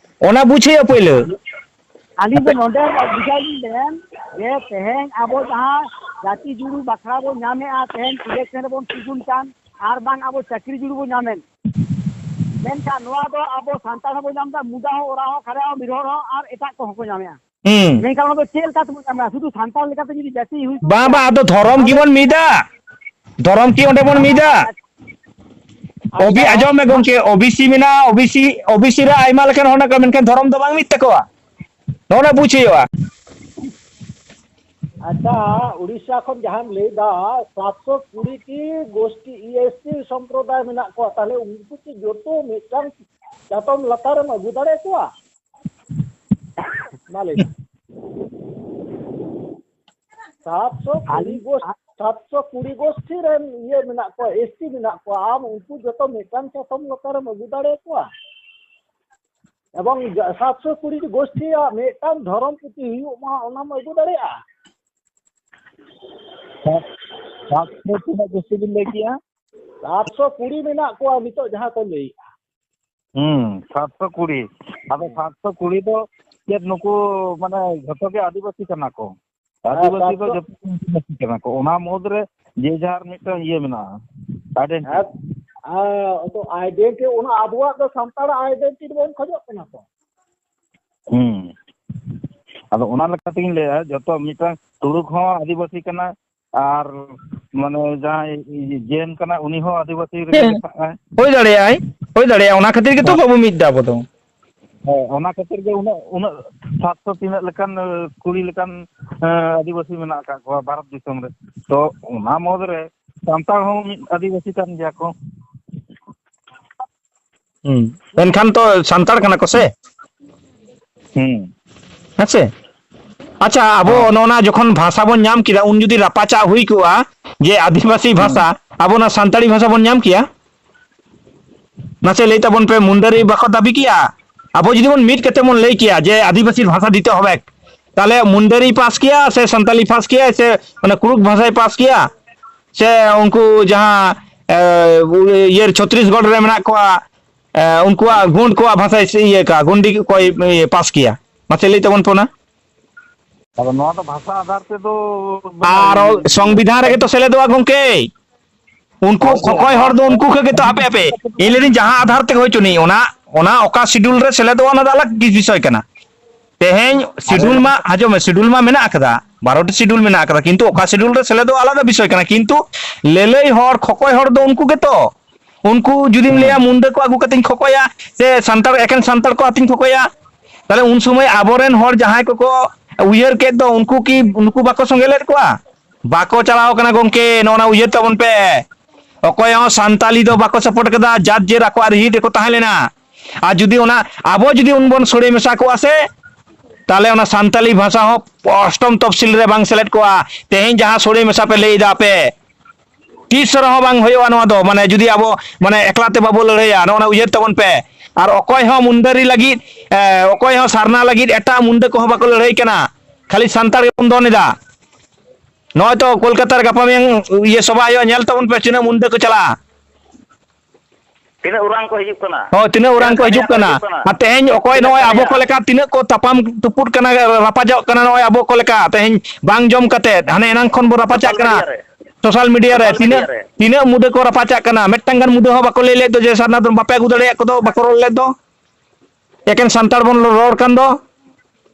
ᱚᱱᱟ ᱵᱩᱡᱷᱟᱹᱣ ᱯᱳᱭᱞᱳ᱾ ᱟᱹᱞᱤᱧ ᱫᱚ ᱱᱚᱰᱮ ᱵᱩᱡᱷᱟᱹᱣ ᱞᱤᱧ ᱢᱮᱱ ᱡᱮ ᱛᱮᱦᱮᱧ ᱟᱵᱚ ᱡᱟᱦᱟᱸ ᱡᱟᱹᱛᱤ ᱡᱩᱲᱩ ᱵᱟᱠᱷᱨᱟ ᱵᱚᱱ ᱧᱟᱢᱮᱫᱼᱟ, ᱛᱮᱦᱮᱧ ᱤᱞᱮᱠᱥᱚᱱ ᱨᱮᱵᱚᱱ ᱛᱤᱸᱜᱩᱱ ᱠᱟᱱ, ᱟᱨ ᱵᱟᱝ ᱟᱵᱚ ᱪᱟᱹᱠᱨᱤ ᱡᱩᱲᱩ ᱵᱚᱱ ᱧᱟᱢᱮᱫ, ᱢᱮᱱᱠᱷᱟᱱ ᱱᱚᱣᱟ ᱫᱚ ᱟᱵᱚ ᱥᱟᱱᱛᱟᱲ ᱦᱚᱸᱵᱚᱱ ᱧᱟᱢ ᱮᱫᱟ, ᱢᱩᱰᱟ ᱦᱚᱸ, ᱳᱨᱟᱝ ᱦᱚᱸ, ᱠᱷᱟᱲᱟ ᱦᱚᱸ, ᱢᱤᱨᱦᱚᱲ ᱦᱚᱸ, ᱟᱨ ᱮᱴᱟᱜ ᱠᱚᱦᱚᱸ ᱠᱚ ᱧᱟᱢᱮᱫᱼᱟ᱾ ᱦᱩᱸ᱾ ᱢᱮᱱᱠᱷᱟᱱ ᱚᱱᱟ ᱫᱚ ᱪᱮᱫ ᱞᱮᱠᱟ ᱛᱮᱵᱚᱱ ᱧᱟᱢᱟ? ᱥᱩᱫᱷᱩ ᱥᱟᱱᱛᱟᱲ ᱞᱮᱠᱟᱛᱮ ᱡᱩᱫᱤ ᱡᱟᱹᱛᱤ ᱦᱩᱭ ᱵᱟᱝ, ᱠᱚᱜᱼᱟ, ᱵᱟᱝ, ᱟᱫᱚ ᱫᱷᱚᱨᱚᱢ ᱛᱟᱦᱚᱞᱮ ᱜᱮᱵᱚᱱ ᱢᱤᱫᱟ᱾ ᱫᱷᱚᱨᱚᱢ ᱠᱤ ᱚᱸᱰᱮ ᱵᱚᱱ ᱢᱤᱫᱟ? ᱟᱪᱪᱷᱟ᱾ ᱟᱸᱡᱚᱢ ᱢᱮ ᱜᱚᱝᱠᱮ, ᱳ ᱵᱤ ᱥᱤ ᱢᱮᱱᱟᱜᱼᱟ, O B C, O B C ᱨᱮ ᱟᱭᱢᱟ ᱞᱮᱠᱟᱱ ᱦᱚᱲ ᱢᱮᱱᱟᱜ ᱠᱚᱣᱟ, ᱢᱮᱱᱠᱷᱟᱱ ᱫᱷᱚᱨᱚᱢ ᱫᱚ ᱵᱟᱝ ᱢᱤᱫ ᱛᱟᱠᱚᱣᱟ᱾ ᱱᱚᱜᱼᱚ ᱱᱟ ᱵᱩᱡᱽ ᱦᱩᱭᱩᱜᱼᱟ᱾ ᱟᱪᱪᱷᱟ, ᱩᱲᱤᱥᱥᱟ ᱠᱷᱚᱱ ᱡᱟᱦᱟᱸᱢ ᱞᱟᱹᱭ ᱫᱟ, ᱥᱟᱛᱥᱚ ᱠᱩᱲᱤ ᱴᱤ ᱜᱳᱥᱴᱤ, ᱮᱥ ᱴᱤ ᱥᱚᱢᱯᱨᱚᱫᱟᱭ ᱢᱮᱱᱟᱜ ᱠᱚᱣᱟ, ᱛᱟᱦᱞᱮ ᱩᱱᱠᱩ ᱠᱤ ᱡᱚᱛᱚ ᱢᱤᱫᱴᱟᱝ ᱪᱟᱛᱚᱢ ᱞᱟᱛᱟᱨᱮᱢ ᱟᱹᱜᱩ ᱫᱟᱲᱮ ᱠᱚᱣᱟ? ᱢᱟ ᱞᱟᱹᱭ ᱢᱮ᱾ ᱥᱟᱛᱥᱚ ᱠᱩᱲᱤ ᱟᱹᱞᱤᱧ ᱜᱳᱥ-, ᱥᱟᱛᱥᱚ ᱠᱩᱲᱤ ᱜᱳᱥᱴᱤ ᱨᱮᱱ ᱤᱭᱟᱹ ᱢᱮᱱᱟᱜ ᱠᱚᱣᱟ, ᱮᱥ ᱴᱤ ᱢᱮᱱᱟᱜ ᱠᱚᱣᱟ᱾ ᱟᱢ ᱩᱱᱠᱩ ᱡᱚᱛᱚ ᱢᱤᱫᱴᱟᱝ ᱪᱟᱛᱚᱢ ᱞᱟᱛᱟᱨᱮᱢ ᱟᱹᱜᱩ ᱫᱟᱲᱮ ᱠᱚᱣᱟ? ᱮᱵᱚᱝ ᱡᱟ-, ᱥᱟᱛᱥᱚ ᱠᱩᱲᱤ ᱜᱳᱥᱴᱤᱭᱟᱜ ᱢᱤᱫᱴᱟᱝ ᱫᱷᱚᱨᱚᱢ ᱯᱩᱛᱷᱤ ᱦᱩᱭᱩᱜ ᱢᱟ, ᱚᱱᱟᱢ ᱟᱹᱜᱩ ᱫᱟᱲᱮᱭᱟᱜᱼᱟ? ᱥᱟᱛ-, ᱥᱟᱛᱥᱚ ᱛᱤᱱᱟᱹᱜ ᱜᱳᱥᱴᱤ ᱵᱤᱱ ᱞᱟᱹᱭ ᱠᱮᱜᱼᱟ? ᱥᱟᱛᱥᱚ ᱠᱩᱲᱤ ᱢᱮᱱᱟᱜ ᱠᱚᱣᱟ ᱱᱤᱛᱚᱜ ᱡᱟᱦᱟᱸ ᱠᱚ ᱞᱟᱹᱭᱮᱜᱼᱟ᱾ ᱦᱩᱸ, ᱥᱟᱛᱥᱚ ᱠᱩᱲᱤ᱾ ᱟᱫᱚ ᱦᱩᱸ᱾ ᱥᱟᱛᱥᱚ ᱠᱩᱲᱤ ᱫᱚ ᱪᱮᱫ ᱱᱩᱠᱩ ᱢᱟᱱᱮ ᱡᱷᱚᱛᱚ ᱜᱮ ᱟᱹᱫᱤᱵᱟᱹᱥᱤ ᱠᱟᱱᱟ ᱠᱚ? ᱦᱮᱸ, ᱟᱹᱫᱤᱵᱟᱹᱥᱤ ᱫᱚ ᱥᱟᱛᱥᱚ ᱡᱚᱛᱚ ᱟᱹᱫᱤᱵᱟᱹᱥᱤ ᱠᱟᱱᱟ ᱠᱚ᱾ ᱚᱱᱟ ᱢᱩᱫᱽ ᱨᱮ ᱡᱮ ᱡᱟᱦᱟᱨ ᱢᱤᱫᱴᱟᱝ ᱤᱭᱟᱹ ᱢᱮᱱᱟᱜᱼᱟ, identity᱾ ᱦᱮᱸ, ᱦᱮᱸ, ᱛᱚ identity, ᱚᱱᱟ ᱟᱵᱚᱣᱟᱜ ᱫᱚ ᱥᱟᱱᱛᱟᱲᱟᱜ identity ᱵᱚᱱ ᱠᱷᱚᱡᱚᱜ ᱠᱟᱱᱟ ᱛᱚ᱾ ᱦᱩᱸ᱾ ᱟᱫᱚ ᱚᱱᱟ ᱞᱮᱠᱟ ᱛᱮᱜᱤᱧ ᱞᱟᱹᱭᱟ, ᱡᱚᱛᱚ ᱢᱤᱫᱴᱟᱝ ᱛᱩᱲᱩᱠ ᱦᱚᱸ ᱟᱹᱫᱤᱵᱟᱹᱥᱤ ᱠᱟᱱᱟ, ᱟᱨ ᱢᱟᱱᱮ ᱡᱟᱦᱟᱸᱭ ᱡᱮᱱ ᱠᱟᱱᱟ, ᱩᱱᱤ ᱦᱚᱸ ᱟᱹᱫᱤᱵᱟᱹᱥᱤ ᱨᱮᱜᱮ ᱦᱮᱸ, ᱢᱮᱥᱟᱜᱼᱟᱭ᱾ ᱦᱩᱭ ᱫᱟᱲᱮᱭᱟᱜᱼᱟᱭ, ᱦᱩᱭ ᱫᱟᱲᱮᱭᱟᱜᱼᱟ᱾ ᱚᱱᱟ ᱠᱷᱟᱹᱛᱤᱨ ᱜᱮᱛᱚ ᱦᱮᱸ᱾ ᱵᱟᱵᱚ ᱢᱤᱫ ᱫᱟ ᱟᱵᱚ ᱫᱚ᱾ ᱦᱮᱸ, ᱚᱱᱟ ᱠᱷᱟᱹᱛᱤᱨ ᱜᱮ ᱩᱱᱟᱹᱜ, ᱩᱱᱟᱹᱜ ᱥᱟᱛᱥᱚ ᱛᱤᱱᱟᱹᱜ ᱞᱮᱠᱟᱱ, ᱮ, ᱠᱩᱲᱤ ᱞᱮᱠᱟᱱ, ᱮ, ᱟᱹᱫᱤᱵᱟᱹᱥᱤ ᱢᱮᱱᱟᱜ ᱟᱠᱟᱫ ᱠᱚᱣᱟ ᱵᱷᱟᱨᱚᱛ ᱫᱤᱥᱚᱢ ᱨᱮ᱾ ᱛᱚ, ᱚᱱᱟ ᱢᱩᱫᱽ ᱨᱮ ᱥᱟᱱᱛᱟᱲ ᱦᱚᱸ ᱢᱤᱫ ᱟᱹᱫᱤᱵᱟᱹᱥᱤ ᱠᱟᱱ ᱜᱮᱭᱟ ᱠᱚ᱾ ᱦᱩᱸ᱾ ᱮᱱᱠᱷᱟᱱ ᱛᱚ ᱥᱟᱱᱛᱟᱲ ᱠᱟᱱᱟ ᱠᱚ ᱥᱮ? ᱦᱩᱸ᱾ ᱦᱮᱸ ᱥᱮ? ᱟᱪᱪᱷᱟ, ᱟᱵᱚ ᱦᱮᱸ᱾ ᱱᱚᱜᱼᱚ ᱱᱟ ᱡᱚᱠᱷᱚᱱ ᱵᱷᱟᱥᱟ ᱵᱚᱱ ᱧᱟᱢ ᱠᱮᱫᱟ, ᱩᱱ ᱡᱩᱫᱤ ᱨᱟᱯᱟᱪᱟᱜ ᱦᱩᱭ ᱠᱚᱜᱼᱟ ᱡᱮ ᱟᱹᱫᱤᱵᱟᱹᱥᱤ ᱦᱩᱸ᱾ ᱵᱷᱟᱥᱟ, ᱟᱵᱚ ᱚᱱᱟ ᱥᱟᱱᱛᱟᱲᱤ ᱵᱷᱟᱥᱟ ᱵᱚᱱ ᱧᱟᱢ ᱠᱮᱭᱟ? ᱢᱟᱥᱮ ᱞᱟᱹᱭ ᱛᱟᱵᱚᱱ ᱯᱮ, ᱢᱩᱱᱰᱟᱹᱨᱤ ᱵᱟᱠᱚ ᱫᱟᱹᱵᱤ ᱠᱮᱭᱟ? ᱟᱵᱚ ᱡᱩᱫᱤ ᱵᱚᱱ ᱢᱤᱫ ᱠᱟᱛᱮ ᱵᱚᱱ ᱞᱟᱹᱭ ᱠᱮᱭᱟ ᱡᱮ ᱟᱹᱫᱤᱵᱟᱹᱥᱤ ᱵᱷᱟᱥᱟ ᱫᱤᱛᱮ ᱦᱚᱵᱮ, ᱛᱟᱦᱚᱞᱮ ᱢᱩᱱᱰᱟᱹᱨᱤ ᱯᱟᱥ ᱠᱮᱭᱟ ᱥᱮ ᱥᱟᱱᱛᱟᱞᱤ ᱯᱟᱥ ᱠᱮᱭᱟ ᱥᱮ ᱚᱱᱟ ᱠᱩᱲᱩᱠ ᱵᱷᱟᱥᱟᱭ ᱯᱟᱥ ᱠᱮᱭᱟ ᱥᱮ ᱩᱱᱠᱩ ᱡᱟᱦᱟᱸ, ᱮ, ᱤᱭᱟᱹ ᱪᱷᱚᱛᱨᱤᱥᱜᱚᱲ ᱨᱮ ᱢᱮᱱᱟᱜ ᱠᱚᱣᱟ, ᱮ, ᱩᱱᱠᱩᱣᱟᱜ ᱜᱩᱱᱰ ᱠᱚᱣᱟᱜ ᱵᱷᱟᱥᱟᱭ ᱤᱭᱟᱹ ᱠᱟ, ᱜᱩᱱᱰᱤ ᱠᱚᱭ, ᱤᱭᱟᱹ, ᱯᱟᱥ ᱠᱮᱭᱟ? ᱢᱟᱥᱮ ᱞᱟᱹᱭ ᱛᱟᱵᱚᱱ ᱯᱮ ᱚᱱᱟ᱾ ᱟᱫᱚ ᱱᱚᱣᱟ ᱫᱚ ᱵᱷᱟᱥᱟ ᱟᱫᱷᱟᱨ ᱛᱮᱫᱚ ᱵᱟᱝ ᱟᱨ ᱦᱩᱭᱩᱜ ᱜᱮᱭᱟ᱾ ᱥᱚᱝᱵᱤᱫᱷᱟᱱ ᱨᱮᱜᱮ ᱛᱚ ᱥᱮᱞᱮᱫᱚᱜᱼᱟ ᱜᱚᱝᱠᱮ᱾ ᱩᱱᱠᱩ ᱦᱳᱭ, ᱦᱳᱭ, ᱠᱷᱚᱠᱚᱭ ᱦᱚᱲ ᱫᱚ ᱩᱱᱠᱩ ᱠᱚᱜᱮ ᱛᱚ, ᱦᱟᱯᱮ, ᱦᱟᱯᱮ᱾ ᱤᱧ ᱞᱟᱹᱭᱫᱟᱹᱧ ᱡᱟᱦᱟᱸ ᱟᱫᱷᱟᱨ ᱛᱮᱜᱮ ᱦᱳᱭ ᱪᱚᱱᱤᱡ, ᱚᱱᱟ, ᱚᱱᱟ ᱚᱠᱟ schedule ᱨᱮ ᱥᱮᱞᱮᱫᱚᱜᱼᱟ, ᱚᱱᱟ ᱫᱚ ᱟᱞᱟᱜᱽ ᱵᱤᱥᱚᱭ ᱠᱟᱱᱟ᱾ ᱛᱮᱦᱮᱧ ᱟᱞᱮ schedule ᱢᱟ, ᱟᱸᱡᱚᱢ ᱢᱮ, schedule ᱢᱟ ᱢᱮᱱᱟᱜ ᱟᱠᱟᱫᱟ, ᱵᱟᱨᱚᱴᱤ schedule ᱢᱮᱱᱟᱜ ᱟᱠᱟᱫᱟ, ᱠᱤᱱᱛᱩ ᱚᱠᱟ schedule ᱨᱮ ᱥᱮᱞᱮᱫᱚᱜᱼᱟ, ᱟᱞᱟᱫᱟ ᱵᱤᱥᱚᱭ ᱠᱟᱱᱟ᱾ ᱠᱤᱱᱛᱩ ᱞᱟᱹᱞᱟᱹᱭ ᱦᱚᱲ, ᱠᱷᱚᱠᱚᱭ ᱦᱚᱲ ᱫᱚ ᱩᱱᱠᱩ ᱜᱮᱛᱚ᱾ ᱩᱱᱠᱩ ᱡᱩᱫᱤᱢ ᱞᱟᱹᱭᱟ ᱦᱩᱸ᱾ ᱢᱩᱱᱰᱟᱹ ᱠᱚ ᱟᱹᱜᱩ ᱠᱟᱛᱮᱧ ᱠᱷᱚᱠᱚᱭᱟ, ᱥᱮ ᱥᱟᱱᱛᱟᱲ, ᱮᱠᱮᱱ ᱥᱟᱱᱛᱟᱲ ᱠᱚ ᱟᱛᱮᱧ ᱠᱷᱚᱠᱚᱭᱟ, ᱛᱟᱦᱞᱮ ᱩᱱ ᱥᱚᱢᱚᱭ ᱟᱵᱚᱨᱮᱱ ᱦᱚᱲ ᱡᱟᱦᱟᱸᱭ ᱠᱚᱠᱚ ᱩᱭᱦᱟᱹᱨ ᱠᱮᱫ ᱫᱚ, ᱩᱱᱠᱩ ᱠᱤ, ᱩᱱᱠᱩ ᱵᱟᱠᱚ ᱥᱚᱸᱜᱮ ᱞᱮᱫ ᱠᱚᱣᱟ? ᱵᱟᱠᱚ ᱪᱟᱞᱟᱣ ᱠᱟᱱᱟ ᱜᱚᱝᱠᱮ, ᱱᱚᱜᱼᱚ ᱱᱟ ᱩᱭᱦᱟᱹᱨ ᱛᱟᱵᱚᱱ ᱯᱮ᱾ ᱚᱠᱚᱭ ᱦᱚᱸ ᱥᱟᱱᱛᱟᱞᱤ ᱫᱚ ᱵᱟᱠᱚ support ᱠᱟᱫᱟ, ᱡᱟᱨ ᱡᱮᱨ ᱟᱠᱚᱣᱟᱜ ᱨᱤᱦᱤᱴ ᱨᱮᱠᱚ ᱛᱟᱦᱮᱸ ᱞᱮᱱᱟ᱾ ᱟᱨ ᱡᱩᱫᱤ ᱚᱱᱟ ᱟᱵᱚ ᱡᱩᱫᱤ ᱩᱱᱵᱚᱱ ᱥᱚᱲᱮ ᱢᱮᱥᱟ ᱠᱚᱜᱼᱟ ᱥᱮ, ᱛᱟᱦᱞᱮ ᱚᱱᱟ ᱥᱟᱱᱛᱟᱞᱤ ᱵᱷᱟᱥᱟ ᱦᱚᱸ ᱚᱥᱴᱚᱢ ᱛᱚᱯᱥᱤᱞ ᱨᱮ ᱵᱟᱝ ᱥᱮᱞᱮᱫ ᱠᱚᱜᱼᱟ᱾ ᱛᱮᱦᱮᱧ ᱡᱟᱦᱟᱸ ᱥᱚᱲᱮ ᱢᱮᱥᱟ ᱯᱮ ᱞᱟᱹᱭ ᱮᱫᱟ ᱯᱮ, ᱛᱤᱥ ᱨᱮᱦᱚᱸ ᱵᱟᱝ ᱦᱩᱭᱩᱜᱼᱟ ᱱᱚᱣᱟ ᱫᱚ, ᱢᱟᱱᱮ ᱡᱩᱫᱤ ᱟᱵᱚ ᱢᱟᱱᱮ ᱮᱠᱞᱟ ᱛᱮ ᱵᱟᱵᱚ ᱞᱟᱹᱲᱦᱟᱹᱭᱟ, ᱱᱚᱜᱼᱚ ᱱᱟ ᱩᱭᱦᱟᱹᱨ ᱛᱟᱵᱚᱱ ᱯᱮ᱾ ᱟᱨ ᱚᱠᱚᱭ ᱦᱚᱸ ᱢᱩᱱᱰᱟᱹᱨᱤ ᱞᱟᱹᱜᱤᱫ, ᱮ, ᱚᱠᱚᱭ ᱦᱚᱸ ᱥᱟᱨᱱᱟ ᱞᱟᱹᱜᱤᱫ ᱮᱴᱟᱜ ᱢᱩᱱᱰᱟᱹ ᱠᱚᱦᱚᱸ ᱵᱟᱠᱚ ᱞᱟᱹᱲᱦᱟᱹᱭ ᱠᱟᱱᱟ, ᱠᱷᱟᱹᱞᱤ ᱥᱟᱱᱛᱟᱲ ᱜᱮᱵᱚᱱ ᱫᱚᱱ ᱮᱫᱟ᱾ ᱱᱚᱜᱼᱚᱭ ᱛᱚ ᱠᱳᱞᱠᱟᱛᱟ ᱨᱮ ᱜᱟᱯᱟ ᱢᱮᱭᱟᱝ ᱤᱭᱟᱹ ᱥᱚᱵᱷᱟ ᱦᱩᱭᱩᱜᱼᱟ, ᱧᱮᱞ ᱛᱟᱵᱚᱱ ᱯᱮ ᱛᱤᱱᱟᱹᱜ ᱢᱩᱱᱰᱟᱹ ᱠᱚ ᱪᱟᱞᱟᱜᱼᱟ᱾ ᱛᱤᱱᱟᱹᱜ ᱚᱨᱟᱝ ᱠᱚ ᱦᱤᱡᱩᱜ ᱠᱟᱱᱟ? ᱦᱳᱭ, ᱛᱤᱱᱟᱹᱜ ᱚᱨᱟᱝ ᱠᱚ ᱦᱤᱡᱩᱜ ᱠᱟᱱᱟ? ᱟᱨ ᱛᱮᱦᱮᱧ ᱚᱠᱚᱭ ᱛᱤᱱᱟᱹᱜ ᱱᱚᱜᱼᱚᱭ ᱟᱵᱚ ᱠᱚ ᱞᱮᱠᱟ ᱛᱤᱱᱟᱹᱜ ᱠᱚ ᱛᱟᱯᱟᱢ ᱛᱩᱯᱩᱫ ᱠᱟᱱᱟ, ᱨᱟᱯᱟᱪᱟᱜ ᱠᱟᱱᱟ ᱱᱚᱜᱼᱚᱭ ᱟᱵᱚ ᱠᱚ ᱞᱮᱠᱟ, ᱛᱮᱦᱮᱧ ᱵᱟᱝ ᱡᱚᱢ ᱠᱟᱛᱮ ᱦᱟᱱᱮ ᱮᱱᱟᱝ ᱠᱷᱚᱱ ᱵᱚ ᱨᱟᱯᱟᱪᱟᱜ ᱥᱳᱥᱟᱞ ᱠᱟᱱᱟ᱾ ᱢᱤᱰᱤᱭᱟ ᱨᱮ᱾ ᱥᱳᱥᱟᱞ ᱢᱤᱰᱤᱭᱟ ᱨᱮ ᱥᱳᱥᱟᱞ ᱛᱤᱱᱟᱹᱜ, ᱢᱤᱰᱤᱭᱟ ᱨᱮ᱾ ᱛᱤᱱᱟᱹᱜ ᱢᱩᱫᱟᱹ ᱠᱚ ᱨᱟᱯᱟᱪᱟᱜ ᱠᱟᱱᱟ, ᱢᱤᱫᱴᱟᱝ ᱜᱟᱱ ᱢᱩᱫᱟᱹ ᱦᱚᱸ ᱵᱟᱠᱚ ᱞᱟᱹᱭ ᱞᱮᱫ ᱫᱚ ᱡᱮ ᱥᱟᱨᱱᱟ ᱫᱷᱚᱨᱚᱢ ᱵᱟᱯᱮ ᱟᱹᱜᱩ ᱫᱟᱲᱮᱭᱟᱜ ᱠᱚᱫᱚ, ᱵᱟᱠᱚ ᱨᱚᱲ ᱞᱮᱫ ᱫᱚ᱾ ᱮᱠᱮᱱ ᱥᱟᱱᱛᱟᱲ ᱵᱚᱱ ᱨᱚᱲ ᱠᱟᱱ ᱫᱚ,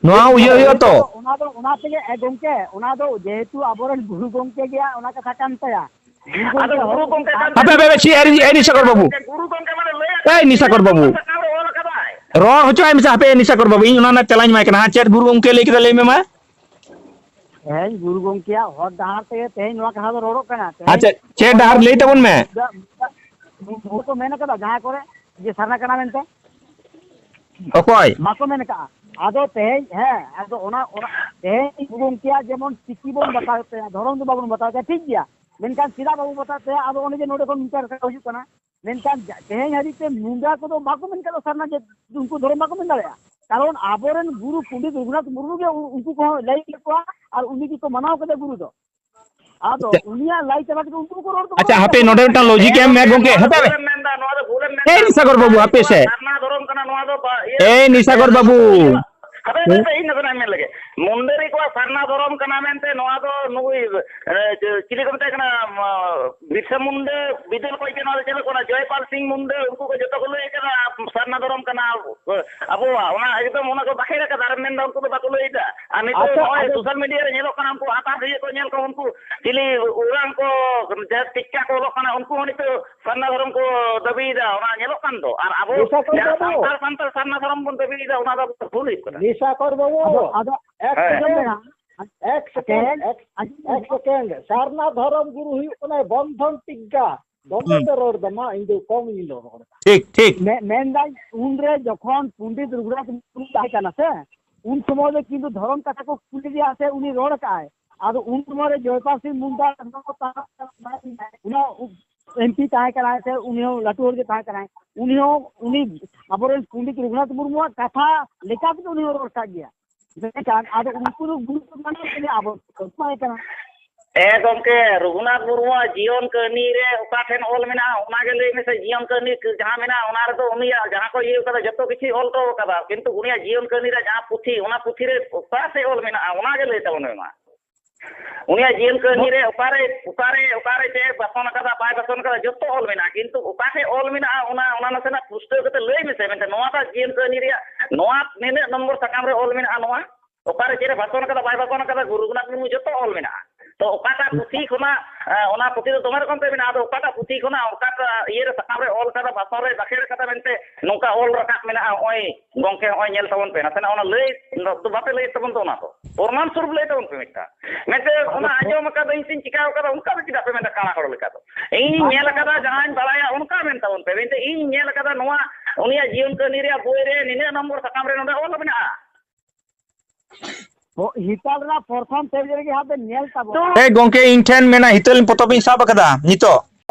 ᱱᱚᱣᱟ ᱦᱚᱸ ᱩᱭᱦᱟᱹᱨ ᱦᱩᱭᱩᱜᱼᱟ ᱛᱚ᱾ ᱚᱱᱟ ᱫᱚ, ᱚᱱᱟ ᱛᱮᱜᱮ, ᱮ, ᱜᱚᱝᱠᱮ, ᱚᱱᱟ ᱫᱚ ᱡᱮᱦᱮᱛᱩ ᱟᱵᱚᱨᱮᱱ ᱜᱩᱨᱩ ᱜᱚᱝᱠᱮ ᱜᱮ ᱚᱱᱟ ᱠᱟᱛᱷᱟ ᱠᱟᱱ ᱛᱟᱭᱟ᱾ ᱜᱩᱨᱩ ᱟᱫᱚ ᱜᱚᱝᱠᱮ ᱜᱩᱨᱩ ᱦᱚᱸ ᱜᱚᱝᱠᱮ ᱠᱟᱱ ᱦᱟᱯᱮ, ᱦᱟᱯᱮ, ᱦᱟᱯᱮ, ᱪᱮᱫ ᱮ, ᱮ, ᱱᱤᱥᱟᱠᱚᱨ ᱵᱟᱹᱵᱩ? ᱜᱩᱨᱩ ᱜᱚᱝᱠᱮ ᱢᱟᱱᱮ ᱞᱟᱹᱭ ᱮ, ᱱᱤᱥᱟᱠᱚᱨ ᱵᱟᱹᱵᱩ᱾ ᱚᱞ ᱟᱠᱟᱫᱟᱭ᱾ ᱨᱚᱲ ᱦᱚᱪᱚᱣᱟᱭ ᱢᱮᱥᱮ, ᱦᱟᱯᱮ, ᱱᱤᱥᱟᱠᱚᱨ ᱵᱟᱹᱵᱩ, ᱤᱧ ᱚᱱᱟ ᱨᱮᱱᱟᱜ ᱛᱮᱞᱟᱧ ᱮᱢᱟᱭ ᱠᱟᱱᱟ᱾ ᱦᱮᱸ, ᱪᱮᱫ ᱜᱩᱨᱩ ᱜᱚᱝᱠᱮ ᱞᱟᱹᱭ ᱠᱮᱫᱟ, ᱞᱟᱹᱭ ᱢᱮ ᱢᱟ᱾ ᱛᱮᱦᱮᱧ ᱜᱩᱨᱩ ᱜᱚᱝᱠᱮᱭᱟᱜ ᱦᱚᱨ ᱰᱟᱦᱟᱨ ᱛᱮᱜᱮ ᱛᱮᱦᱮᱧ ᱱᱚᱣᱟ ᱠᱟᱛᱷᱟ ᱫᱚ ᱨᱚᱲᱚᱜ ᱠᱟᱱᱟ᱾ ᱛᱮᱦᱮᱧ ᱟᱪᱪᱷᱟ, ᱪᱮᱫ ᱰᱟᱦᱟᱨ ᱞᱟᱹᱭ ᱛᱟᱵᱚᱱ ᱢᱮ᱾ ᱢᱩ-, ᱢᱩ-, ᱢᱩ-, ᱠᱚ ᱢᱮᱱ ᱟᱠᱟᱫᱟ ᱡᱟᱦᱟᱸ ᱠᱚᱨᱮ ᱡᱮ ᱥᱟᱨᱱᱟ ᱠᱟᱱᱟ ᱢᱮᱱᱛᱮ᱾ ᱚᱠᱚᱭ? ᱵᱟᱠᱚ ᱢᱮᱱ ᱟᱠᱟᱫᱼᱟ᱾ ᱟᱫᱚ ᱛᱮᱦᱮᱧ, ᱦᱮᱸ, ᱟᱫᱚ ᱚᱱᱟ, ᱚᱱᱟ ᱛᱮᱦᱮᱧ ᱜᱩᱨᱩ ᱜᱚᱢᱠᱮᱭᱟᱜ ᱡᱮᱢᱚᱱ ᱪᱤᱠᱤ ᱵᱚᱱ ᱵᱟᱛᱟᱣᱮᱫ ᱛᱟᱭᱟ, ᱫᱷᱚᱨᱚᱢ ᱫᱚ ᱵᱟᱵᱚᱱ ᱵᱟᱛᱟᱣᱮᱫ ᱛᱟᱭᱟ, ᱴᱷᱤᱠ ᱜᱮᱭᱟ, ᱢᱮᱱᱠᱷᱟᱱ ᱪᱮᱫᱟᱜ ᱵᱟᱵᱚᱱ ᱵᱟᱛᱟᱣᱮᱫ ᱛᱟᱭᱟ? ᱟᱫᱚ ᱚᱱᱮ ᱡᱮ ᱱᱚᱰᱮ ᱠᱷᱚᱱ ᱢᱤᱫᱴᱟᱝ ᱠᱟᱛᱷᱟ ᱦᱤᱡᱩᱜ ᱠᱟᱱᱟ, ᱢᱮᱱᱠᱷᱟᱱ ᱡᱟ-, ᱛᱮᱦᱮᱧ ᱦᱟᱹᱵᱤᱡ ᱛᱮ ᱢᱩᱱᱰᱟ ᱠᱚᱫᱚ ᱵᱟᱠᱚ ᱢᱮᱱ ᱠᱟᱫᱟ ᱥᱟᱨᱱᱟ ᱡᱮ ᱩᱱᱠᱩ ᱫᱷᱚᱨᱚᱢ ᱵᱟᱠᱚ ᱢᱮᱱ ᱫᱟᱲᱮᱭᱟᱜᱼᱟ, ᱠᱟᱨᱚᱱ ᱟᱵᱚᱨᱮᱱ ᱜᱩᱨᱩ ᱯᱚᱱᱰᱤᱛ ᱨᱚᱜᱷᱩᱱᱟᱛᱷ ᱢᱩᱨᱢᱩ ᱜᱮ ᱩ-, ᱩᱱᱠᱩ ᱠᱚᱦᱚᱸ ᱞᱟᱹᱭ ᱠᱮᱫ ᱠᱚᱣᱟ ᱟᱨ ᱩᱱᱤ ᱜᱮᱠᱚ ᱢᱟᱱᱟᱣ ᱠᱟᱫᱟ ᱜᱩᱨᱩ ᱫᱚ᱾ ᱟᱫᱚ ᱟᱪᱪᱷᱟ᱾ ᱩᱱᱤᱭᱟᱜ ᱞᱟᱹᱭ ᱪᱟᱵᱟ ᱠᱟᱛᱮ ᱩᱱᱠᱩ ᱠᱚ ᱨᱚᱲ ᱫᱚ ᱟᱪᱪᱷᱟ, ᱦᱟᱯᱮ, ᱱᱚᱰᱮ ᱢᱤᱫᱴᱟᱝ logic ᱮᱢ ᱢᱮ ᱜᱚᱝᱠᱮ, ᱦᱟᱯᱮ, ᱦᱟᱯᱮ᱾ ᱵᱷᱩᱞᱮᱢ ᱢᱮᱱᱫᱟ, ᱱᱚᱣᱟ ᱫᱚ ᱵᱷᱩᱞᱮᱢ ᱢᱮᱱᱫᱟ᱾ ᱮᱭ ᱱᱤᱥᱟᱜᱚᱨ ᱵᱟᱹᱵᱩ, ᱦᱟᱯᱮ ᱥᱮ᱾ ᱥᱟᱨᱱᱟ ᱫᱷᱚᱨᱚᱢ ᱠᱟᱱᱟ, ᱱᱚᱣᱟ ᱫᱚ ᱵᱟ-, ᱤᱭᱟᱹ, ᱮᱭ ᱱᱤᱥᱟᱜᱚᱨ ᱮ, ᱵᱟᱹᱵᱩ᱾ ᱦᱟᱯᱮ, ᱦᱟᱯᱮ, ᱦᱩᱸ᱾ ᱦᱟᱯᱮ, ᱤᱧ ᱱᱟᱥᱮᱱᱟᱜ ᱤᱧ ᱢᱮᱱ ᱞᱮᱜᱮ᱾ ᱢᱩᱱᱰᱟᱹᱨᱤ ᱠᱚᱣᱟᱜ ᱥᱟᱨᱱᱟ ᱫᱷᱚᱨᱚᱢ ᱠᱟᱱᱟ ᱢᱮᱱᱛᱮ ᱱᱚᱣᱟ ᱫᱚ ᱱᱩᱭ, ᱮ, ᱪᱤᱞᱤ ᱠᱚ ᱢᱮᱛᱟᱭ ᱠᱟᱱᱟ, ᱢᱟ, ᱵᱤᱨᱥᱟ ᱢᱩᱱᱰᱟᱹ ᱵᱤᱫᱟᱹᱞ ᱠᱷᱚᱡ ᱜᱮ ᱱᱚᱣᱟ ᱫᱚ ᱪᱟᱹᱞᱩᱜ ᱠᱟᱱᱟ᱾ ᱡᱚᱭᱯᱟᱞ ᱥᱤᱝ ᱢᱩᱱᱰᱟᱹ, ᱩᱱᱠᱩ ᱠᱚ ᱡᱚᱛᱚ ᱠᱚ ᱞᱟᱹᱭ ᱠᱟᱫᱟ ᱥᱟᱨᱱᱟ ᱫᱷᱚᱨᱚᱢ ᱠᱟᱱᱟ ᱟᱵᱚᱣᱟᱜ᱾ ᱚᱱᱟ ᱮᱠᱫᱚᱢ ᱚᱱᱟ ᱠᱚ ᱵᱟᱠᱷᱮᱲ ᱠᱟᱫᱟ, ᱟᱨᱮᱢ ᱢᱮᱱᱫᱟ ᱩᱱᱠᱩ ᱫᱚ ᱵᱟᱠᱚ ᱞᱟᱹᱭ ᱫᱟ᱾ ᱟᱨ ᱱᱤᱛᱚᱜ ᱟᱪᱪᱷᱟ, ᱱᱚᱜᱼᱚᱭ ᱟᱫᱚ social media ᱨᱮ ᱧᱮᱞᱚᱜ ᱠᱟᱱᱟ, ᱩᱱᱠᱩ ᱦᱟᱛᱟᱣ ᱤᱭᱟᱹ ᱠᱚ ᱧᱮᱞ ᱠᱚ, ᱩᱱᱠᱩ ᱪᱤᱞᱤ ᱩᱨᱟᱝ ᱠᱚ, ᱡᱟᱦᱟᱸ ᱴᱤᱠᱠᱟ ᱠᱚ ᱚᱞᱚᱜ ᱠᱟᱱᱟ, ᱩᱱᱠᱩ ᱦᱚᱸ ᱱᱤᱛᱚᱜ ᱥᱟᱨᱱᱟ ᱫᱷᱚᱨᱚᱢ ᱠᱚ ᱫᱟᱹᱵᱤᱭᱮᱫᱟ, ᱚᱱᱟ ᱧᱮᱞᱚᱜ ᱠᱟᱱ ᱫᱚ᱾ ᱟᱨ ᱟᱵᱚ ᱱᱤᱥᱟᱠᱚᱨ ᱡᱟᱦᱟᱸ ᱵᱟᱹᱵᱩ᱾ ᱥᱟᱱᱛᱟᱲ, ᱥᱟᱱᱛᱟᱲ ᱥᱟᱨᱱᱟ ᱫᱷᱚᱨᱚᱢ ᱵᱚᱱ ᱫᱟᱹᱵᱤᱭᱮᱫᱟ, ᱚᱱᱟ ᱫᱚ ᱵᱷᱩᱞ ᱦᱩᱭᱩᱜ ᱠᱟᱱᱟ᱾ ᱱᱤᱥᱟᱠᱚᱨ ᱵᱟᱹᱵᱩ, ᱟᱫᱚ, ᱟᱫᱚ, ᱦᱮᱸ᱾ ᱟᱸᱡᱚᱢ ᱢᱮ ᱦᱟᱸᱜ᱾ ᱮᱠ second, ᱟᱸᱡᱚᱢ ᱮᱠ, ᱢᱮ᱾ ᱮᱠ second᱾ ᱥᱟᱨᱱᱟ ᱫᱷᱚᱨᱚᱢ ᱜᱩᱨᱩ ᱦᱩᱭᱩᱜ ᱠᱟᱱᱟᱭ ᱵᱚᱱᱫᱷᱚᱱ ᱴᱤᱠᱠᱟ᱾ ᱫᱚᱢᱮ ᱦᱩᱸ᱾ ᱯᱮ ᱨᱚᱲ ᱫᱟ, ᱢᱟ ᱤᱧ ᱫᱚ ᱠᱚᱢ ᱤᱧ ᱨᱚᱲ ᱫᱟ᱾ ᱴᱷᱤᱠ, ᱴᱷᱤᱠ᱾ ᱢᱮ-, ᱢᱮᱱᱫᱟᱹᱧ ᱩᱱᱨᱮ ᱡᱚᱠᱷᱚᱱ ᱯᱚᱱᱰᱤᱛ ᱨᱚᱜᱷᱩᱱᱟᱛᱷ ᱢᱩᱨᱢᱩ ᱛᱟᱦᱮᱸ ᱠᱟᱱᱟ ᱥᱮ, ᱩᱱ ᱥᱚᱢᱚᱭ ᱫᱚ ᱠᱤᱱᱛᱩ ᱫᱷᱚᱨᱚᱢ ᱠᱟᱛᱷᱟ ᱠᱚ ᱠᱩᱞᱤ ᱞᱮᱫᱮᱭᱟ ᱥᱮ ᱩᱱᱤ ᱨᱚᱲ ᱠᱟᱜᱼᱟᱭ᱾ ᱟᱫᱚ ᱩᱱ ᱥᱚᱢᱚᱭ ᱨᱮ ᱡᱚᱭᱯᱟᱞ ᱥᱤᱝ ᱢᱩᱱᱰᱟ ᱚᱱᱟ MP ᱛᱟᱦᱮᱸ ᱠᱟᱱᱟᱭ ᱥᱮ ᱩᱱᱤ ᱦᱚᱸ ᱞᱟᱹᱴᱩ ᱦᱚᱲ ᱜᱮ ᱛᱟᱦᱮᱸ ᱠᱟᱱᱟᱭ, ᱩᱱᱤ ᱦᱚᱸ ᱩᱱᱤ ᱟᱵᱚᱨᱮᱱ ᱯᱚᱱᱰᱤᱛ ᱨᱚᱜᱷᱩᱱᱟᱛᱷ ᱢᱩᱨᱢᱩᱣᱟᱜ ᱠᱟᱛᱷᱟ ᱞᱮᱠᱟ ᱛᱮᱜᱮ ᱩᱱᱤ ᱦᱚᱸ ᱨᱚᱲ ᱠᱟᱜ ᱜᱮᱭᱟ᱾ ᱢᱮᱱᱠᱷᱟᱱ ᱟᱫᱚ ᱩᱱᱠᱩ ᱫᱚ ᱜᱩᱨᱩ ᱠᱚ ᱢᱟᱱᱟᱣ ᱠᱮᱫᱟ, ᱟᱵᱚ ᱫᱚ ᱵᱟᱝ ᱠᱟᱱᱟ᱾ ᱦᱮᱸ ᱜᱚᱢᱠᱮ, ᱨᱚᱜᱷᱩᱱᱟᱛᱷ ᱢᱩᱨᱢᱩᱣᱟᱜ ᱡᱤᱭᱚᱱ ᱠᱟᱹᱦᱱᱤ ᱨᱮ ᱚᱠᱟ ᱴᱷᱮᱱ ᱚᱞ ᱢᱮᱱᱟᱜᱼᱟ, ᱚᱱᱟᱜᱮ ᱞᱟᱹᱭ ᱢᱮᱥᱮ᱾ ᱡᱤᱭᱚᱱ ᱠᱟᱹᱦᱱᱤ ᱡᱟᱦᱟᱸ ᱢᱮᱱᱟᱜᱼᱟ, ᱚᱱᱟ ᱨᱮᱫᱚ ᱩᱱᱤᱭᱟᱜ ᱡᱟᱦᱟᱸ ᱠᱚ ᱤᱭᱟᱹ ᱠᱟᱫᱟ, ᱡᱚᱛᱚ ᱠᱤᱪᱷᱩᱭ ᱚᱞ ᱦᱚᱴᱚ ᱠᱟᱫᱟ, ᱠᱤᱱᱛᱩ ᱩᱱᱤᱭᱟᱜ ᱡᱤᱭᱚᱱ ᱠᱟᱹᱦᱱᱤ ᱨᱮ ᱡᱟᱦᱟᱸ ᱯᱩᱛᱷᱤ, ᱚᱱᱟ ᱯᱩᱛᱷᱤ ᱨᱮ ᱚᱠᱟ ᱥᱮᱫ ᱚᱞ ᱢᱮᱱᱟᱜᱼᱟ, ᱚᱱᱟᱜᱮ ᱞᱟᱹᱭ ᱛᱟᱵᱚᱱ ᱢᱮ ᱢᱟ᱾ ᱩᱱᱤᱭᱟᱜ ᱡᱤᱭᱚᱱ ᱠᱟᱹᱦᱱᱤ ᱨᱮ ᱚᱠᱟᱨᱮ, ᱚᱠᱟᱨᱮ, ᱚᱠᱟᱨᱮ ᱪᱮᱫ ᱮ ᱵᱟᱥᱚᱱ ᱟᱠᱟᱫᱟ, ᱵᱟᱭ ᱵᱟᱥᱚᱱ ᱟᱠᱟᱫᱟ, ᱡᱚᱛᱚ ᱚᱞ ᱢᱮᱱᱟᱜᱼᱟ, ᱠᱤᱱᱛᱩ ᱚᱠᱟ ᱴᱷᱮᱡ ᱚᱞ ᱢᱮᱱᱟᱜᱼᱟ, ᱚᱱᱟ, ᱚᱱᱟ ᱱᱟᱥᱮᱱᱟᱜ ᱯᱩᱥᱴᱟᱹᱣ ᱠᱟᱛᱮ ᱞᱟᱹᱭ ᱢᱮᱥᱮ᱾ ᱢᱮᱱᱠᱷᱟᱱ ᱱᱚᱣᱟᱴᱟᱜ ᱡᱤᱭᱚᱱ ᱠᱟᱹᱦᱱᱤ ᱨᱮᱭᱟᱜ ᱱᱚᱣᱟ ᱱᱤᱱᱟᱹᱜ ᱱᱚᱢᱵᱚᱨ ᱥᱟᱠᱟᱢ ᱨᱮ ᱚᱞ ᱢᱮᱱᱟᱜᱼᱟ, ᱱᱚᱣᱟ ᱚᱠᱟᱨᱮ ᱪᱮᱫ ᱮ ᱵᱷᱟᱥᱚᱱ ᱠᱟᱫᱟ, ᱵᱟᱭ ᱵᱷᱟᱥᱚᱱ ᱠᱟᱫᱟ, ᱜᱩᱨᱩ ᱨᱚᱜᱷᱩᱱᱟᱛᱷ ᱢᱩᱨᱢᱩ ᱡᱚᱛᱚ ᱚᱞ ᱢᱮᱱᱟᱜᱼᱟ᱾ ᱛᱚ ᱚᱠᱟᱴᱟᱜ ᱯᱩᱛᱷᱤ ᱠᱷᱚᱱᱟᱜ, ᱮ, ᱚᱱᱟ ᱯᱩᱛᱷᱤ ᱫᱚ ᱫᱚᱢᱮ ᱨᱚᱠᱚᱢ ᱛᱮ ᱢᱮᱱᱟᱜᱼᱟ, ᱟᱫᱚ ᱚᱠᱟᱴᱟᱜ ᱯᱩᱛᱷᱤ ᱠᱷᱚᱱᱟᱜ ᱚᱠᱟᱴᱟᱜ ᱤᱭᱟᱹ ᱨᱮ ᱥᱟᱠᱟᱢ ᱨᱮ ᱚᱞ ᱠᱟᱫᱟ, ᱵᱷᱟᱥᱚᱱ ᱨᱮ ᱵᱟᱠᱷᱮᱲ ᱠᱟᱫᱟ ᱢᱮᱱᱛᱮ ᱱᱚᱝᱠᱟ ᱚᱞ ᱨᱟᱠᱟᱵ ᱢᱮᱱᱟᱜᱼᱟ? ᱱᱚᱜᱼᱚᱭ ᱜᱚᱝᱠᱮ, ᱱᱚᱜᱼᱚᱭ ᱧᱮᱞ ᱛᱟᱵᱚᱱ ᱯᱮ, ᱱᱟᱥᱮᱱᱟᱜ ᱚᱱᱟ ᱞᱟᱹᱭ ᱫᱚ ᱵᱟᱯᱮ ᱞᱟᱹᱭᱮᱫ ᱛᱟᱵᱚᱱ ᱫᱚ, ᱚᱱᱟ ᱫᱚ ᱯᱨᱚᱢᱟᱱ ᱥᱚᱨᱩᱯ ᱞᱟᱹᱭ ᱛᱟᱵᱚᱱ ᱯᱮ ᱢᱤᱫᱴᱟᱝ᱾ ᱢᱮᱱᱛᱮ ᱚᱱᱟ ᱟᱸᱡᱚᱢ ᱟᱠᱟᱫᱟᱹᱧ ᱥᱮᱧ ᱪᱤᱠᱟᱹᱣ ᱟᱠᱟᱫᱟ, ᱚᱱᱠᱟ ᱫᱚ ᱪᱮᱫᱟᱜ ᱯᱮ ᱢᱮᱱᱫᱟ ᱠᱟᱬᱟ ᱦᱚᱲ ᱞᱮᱠᱟ ᱫᱚ? ᱤᱧ ᱧᱮᱞ ᱟᱠᱟᱫᱟ, ᱡᱟᱦᱟᱸᱧ ᱵᱟᱲᱟᱭᱟ ᱚᱱᱠᱟ ᱢᱮᱱ ᱛᱟᱵᱚᱱ ᱯᱮ᱾ ᱢᱮᱱᱛᱮ ᱤᱧ ᱧᱮᱞ ᱟᱠᱟᱫᱟ, ᱱᱚᱣᱟ ᱩᱱᱤᱭᱟᱜ ᱡᱤᱭᱚᱱ ᱠᱟᱹᱦᱱᱤ ᱨᱮᱭᱟᱜ ᱵᱳᱭ ᱨᱮ ᱱᱤᱱᱟᱹᱜ ᱱᱚᱢᱵᱚᱨ ᱥᱟᱠᱟᱢ ᱨᱮ ᱱᱚᱰᱮ ᱚᱞ ᱢᱮᱱᱟᱜᱼᱟ᱾ ᱦᱤᱛᱟᱞ ᱨᱮᱱᱟᱜ ᱯᱨᱚᱛᱷᱚᱢ ᱯᱮᱡᱽ ᱨᱮᱜᱮ ᱦᱟᱸᱜ ᱵᱮᱱ ᱧᱮᱞ ᱛᱟᱵᱚᱱᱟ᱾ ᱦᱮᱸ ᱜᱚᱝᱠᱮ, ᱤᱧ ᱴᱷᱮᱱ ᱢᱮᱱᱟᱜ ᱦᱤᱛᱟᱹᱞ ᱯᱚᱛᱚᱵ ᱤᱧ ᱥᱟᱵ ᱟᱠᱟᱫᱟ ᱱᱤᱛᱚᱜ᱾